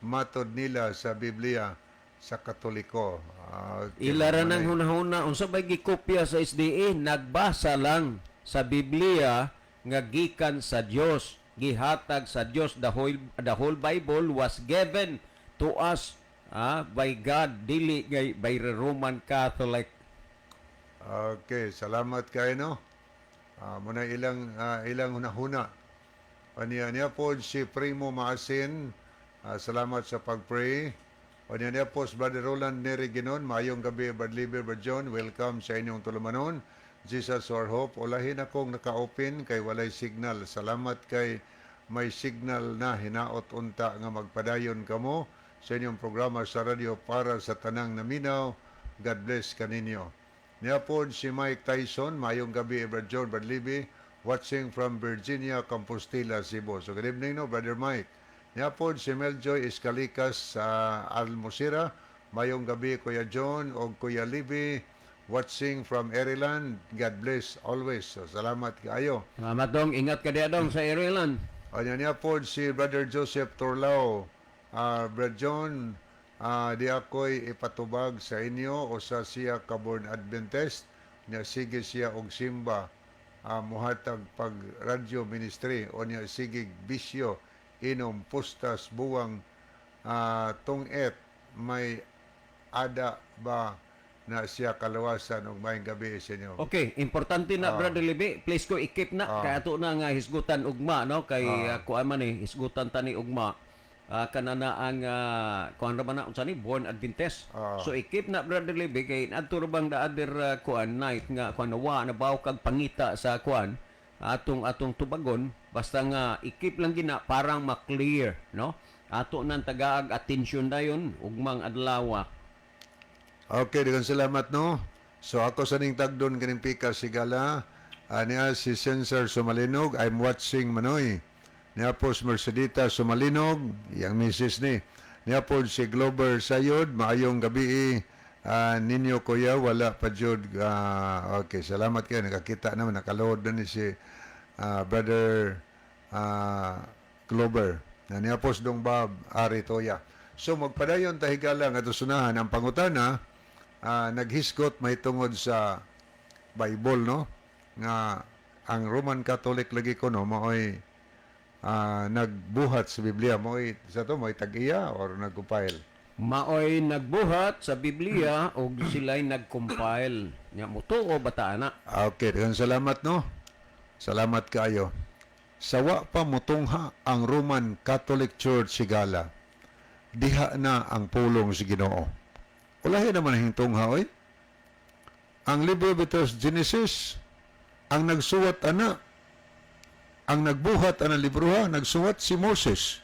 Matod nila sa Biblia sa Katoliko. Ah, okay, Ila ra manay. nang hunahuna unsa bay gikopya sa SDA, nagbasa lang sa Biblia nga gikan sa Dios, gihatag sa Dios. The whole Bible was given to us by God, dili ngay by the Roman Catholic. Okay, salamat kay no. Muna ilang hunahuna. Aniya niya po si Primo Maasin. Salamat sa pag-pray. Aniya niya po si Brother Roland Neri Ginon. Maayong gabi, Brad Liber, Brad John. Welcome sa inyong tulumanon. Jesus our hope. Ulahin akong naka-open kay walay signal. Salamat kay may signal na, hinaot unta nga magpadayon kamo sa inyong programa sa radyo para sa tanang naminaw. God bless kaninyo. Niya po si Mike Tyson, maayong gabi, Brad John, Brad Libby, watching from Virginia, Compostela, Cebu. So good evening, no, Brother Mike. Niya po si Meljoy Escalikas sa Almosira, maayong gabi, Kuya John o Kuya Libby, watching from Ireland. God bless always. So, salamat kaayo. Salamat dong, ingat ka diha dong sa Ireland. Anya niya po si Brother Joseph Torlao. Brother John, di ako'y ipatubag sa inyo o sa siya ka born Adventist niya, sige siya og simba, muhatag pag radio ministry o niya sige bisyo, inom, pustas, buwang, tunget, may ada ba na siya kalawasan? Og maayong gabi sa inyo. Okay, importante na, Brother Libi, please ko i-keep na kay ato na nga hisgutan ugma, no, kay kuan man eh, hisgutan tani ugma. Kana na ang kuan ra man na, unsa ni born Adventist. So i-keep na, Brother Libi, kay adto ra bang the other kuan night nga kuan wa na baw kag pangita sa kuan atong tubagon, basta nga i-keep lang gina parang ma-clear, no? Ato nang tagaag atensyon dayon ugmang adlaw. Okay, daghang salamat, no. So ako sa ning tagdon kining pikas sigala. Niya si Censor Sumalinog, I'm watching manoy. Niya po si Mercedita Sumalinog, yang misis ni. Niya po si Glover Sayod, maayong gabi ninyo kuya, wala pa jud. Okay, salamat kayo nakakita naman, nakaload na ni si Brother Glover. Na niya po si Dong Bob Ari Toya. So magpadayon ta, higala, nga sunahan ang pangutana, naghisgot may tungod sa Bible, no, nga ang Roman Catholic lagi ko no maoy nagbuhat sa Biblia, maoy sa to maoy tag-iya or nag-compile. Maoy nagbuhat sa Biblia og sila'y nag-compile. Nya mutuo ba ta ana? Okay, daghang salamat, no. Salamat kaayo. Sawa pa mutungha ang Roman Catholic Church, sigala. Diha na ang pulong sa Ginoo. Ulahi naman ang tungha oy. Ang libro bitaw sa Genesis, ang nagsuwat ana, ang nagbuhat ana libroha, nagsuwat si Moses.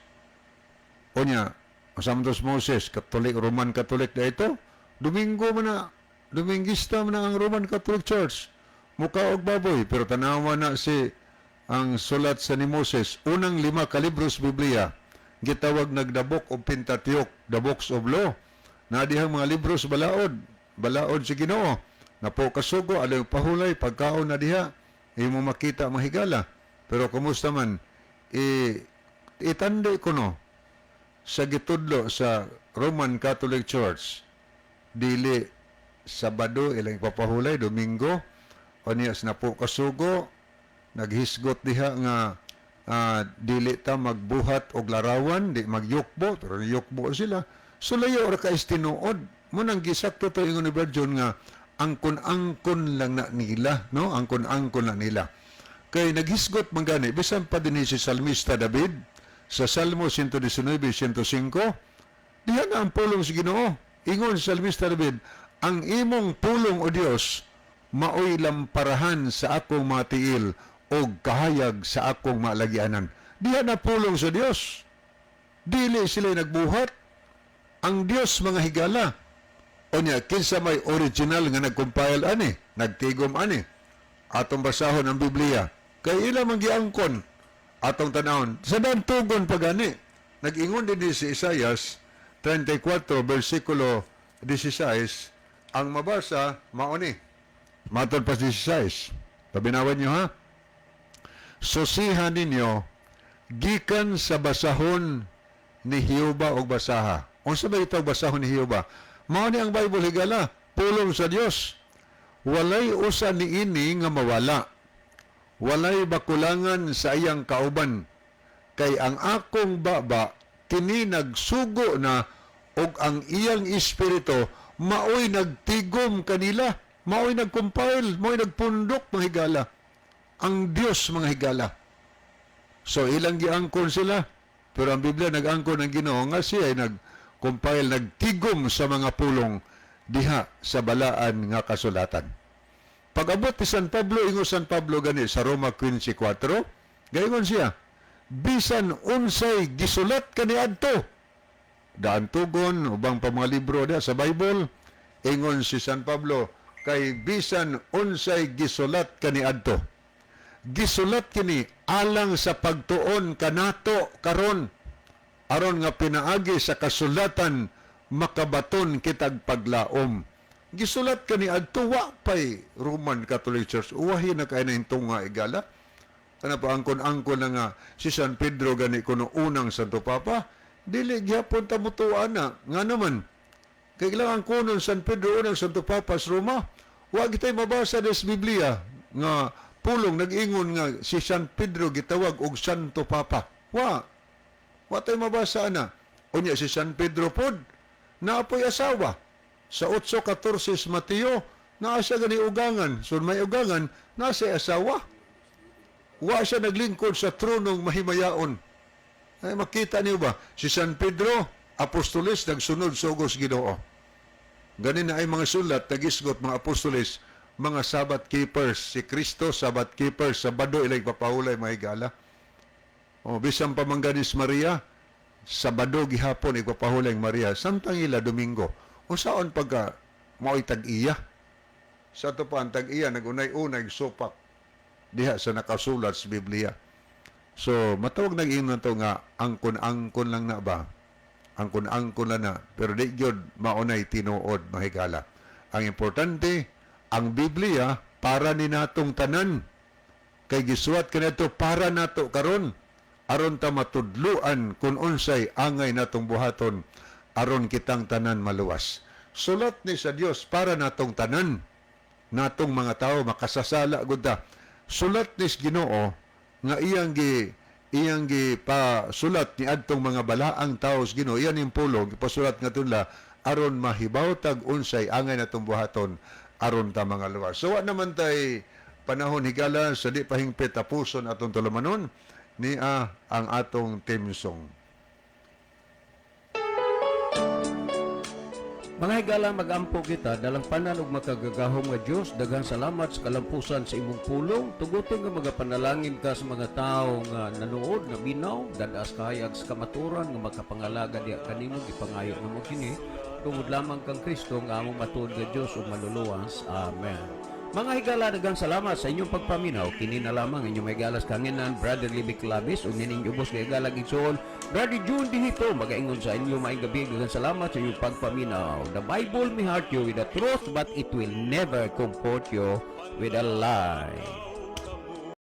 Unya, unsa man to si Moses, Catholic, Roman Catholic na ito. Domingo man na, Domingista man na ang Roman Catholic Church. Muka og baboy, pero tanawa na si ang sulat sa ni Moses, unang lima ka libros Biblia, gitawag nag the Book of Pentateuch, the Books of Law. Na dihang mga libros balaod, balaod si Ginoo. Napo kasugo, alaw pahulay, pagkaon na diha, imo makita mahigala. Pero kumusta man, itandi ko no, sa gitudlo sa Roman Catholic Church, dili Sabado ilang ipapahulay, Domingo, o niya sa napo kasugo, naghisgot diha nga dili ta magbuhat og larawan, di magyukbo, pero yukbo sila. So layo ra ka tinuod. Mo nang gisakto to ingon ni Brad John nga angkon-angkon lang na nila, no? Angkon-angkon na nila. Kay naghisgot man gani bisan pa din si Salmista David sa Salmo 119, 105, diha na ang pulong sa Ginoo. Ingon si Salmista David, "Ang imong pulong, O Dios, maoy lamparahan sa akong mga tiil og kahayag sa akong malagianan." Diha na pulong sa Dios. Dili sila nagbuhat. Ang Dios, mga higala. Unya, kinsa may original nga nag-compile ani, nagtigom ani? Atong basahon ang Biblia. Kay ila man giangkon atong tanawon. Sa tugon pa gani. Nag-ingon din si Isaias 34 versikulo 16, ang mabasa mao ni. Matod pa 16. Tabinawan niyo ha. Susihan ninyo gikan sa basahon. ni Jehova og basaha. Unsa ba ito basahon ni Jehova? Mao ni ang Bible, higala, pulong sa Dios. Walay usa niini nga mawala. Walay bakulangan sa iyang kauban. Kay ang akong baba kini nagsugo na og ang iyang espiritu maoy nagtigom kanila, maoy nagcompile, maoy nagpundok, mga higala. Ang Dios, mga higala. So ilang giangkon sila, pero ang Biblia nag-angkon ng Ginoo nga siya ay nag-compile, nagtigom sa mga pulong diha sa balaan nga kasulatan. Pag-abot ni San Pablo, ingon San Pablo gani sa Roma 15:4, gaingon siya, bisan unsay gisulat kaniadto, daan tugon ubang pa mga libro diha sa Bible, ingon si San Pablo, kay bisan unsay gisulat kaniadto, gisulat kini alang sa pagtuon kanato karon, aron nga pinaagi sa kasulatan makabaton kitag paglaom. Gisulat kani adto, wa pay Roman Catholic Church. Uwahi na kay na nga, higala. Kana pa angkon-angkon na nga si San Pedro gani kuno unang Santo Papa, dili gyapon ta mutuan na. Nga naman kay kailangan kunon San Pedro unang Santo Papa sa Roma. Wa gitay mabasa des Biblia nga pulong nag-ingon nga si San Pedro gitawag og Santo Papa. Wa tay mabasa ana. Unya si San Pedro pod naapoy asawa. Sa 8:14 sa Mateo, naa siya gani ugangan. So may ugangan, naa siya asawa. Wa siya naglingkod sa tronong mahimayaon. Ay, makita niyo ba? Si San Pedro, apostoles, nagsunod sa ugos Ginoo. Ganin na ay mga sulat, nagisgot mga apostoles, mga Sabbath keepers. Si Kristo, Sabbath keepers. Sabado ilay papahulay, mga higala. O, bisan pa mangganis Maria, Sabado gihapon ipapahulay Maria. Samtang ila Domingo. O saan pagka mao'y tag-iya? Sa ato pa ang tag-iya, nagunay-unay supak diha sa nakasulat sa Biblia. So, matawag nag-ingon to nga, angkon-angkon lang na ba? Angkon-angkon lang na. Pero di gyud maunay tinuod, mahigala. Ang importante, ang Biblia para ni natong tanan. Kay gisuwat kaniadto para nato karon, aron ta matudluan kung unsay angay natong buhaton aron kitang tanan maluwas. Sulat ni sa Dios para natong tanan, natong mga tao makasasala gud ta. Sulat ni sa Ginoo nga iyang gi pa sulat ni adtong mga balaang tao sa Ginoo, iyan yung pulong ipasulat nga tunla aron mahibaw tag unsay angay natong buhaton aron ta mga luwas. So wa naman tay panahon, higala, sa di pahingpit tapuson atong tulumanon ni ang atong theme song. Mga higala, magampo kita. Dalangpanan ug makagagahom nga Dios, daghang salamat sa kalampusan sa imong pulong. Tugutin nga magapanalangin ka sa mga tawo nga nanood, nga minaw, dad-as kahayag sa kamaturan nga makapangalaga diha kanimo. Gipangayo namo kini tungod lamang kang Kristo nga among matuod nga Dios ug manluluwas. Amen. Mga higala, daghang salamat sa inyong pagpaminaw. Kini na lamang inyong may galas kanginan, Brother Libby Clavis, ug nining ubos nga higala igsoon, Brother June Dihito, magaingon sa inyo maayong gabi. Daghang salamat sa inyong pagpaminaw. The Bible may hurt you with the truth, but it will never comfort you with a lie.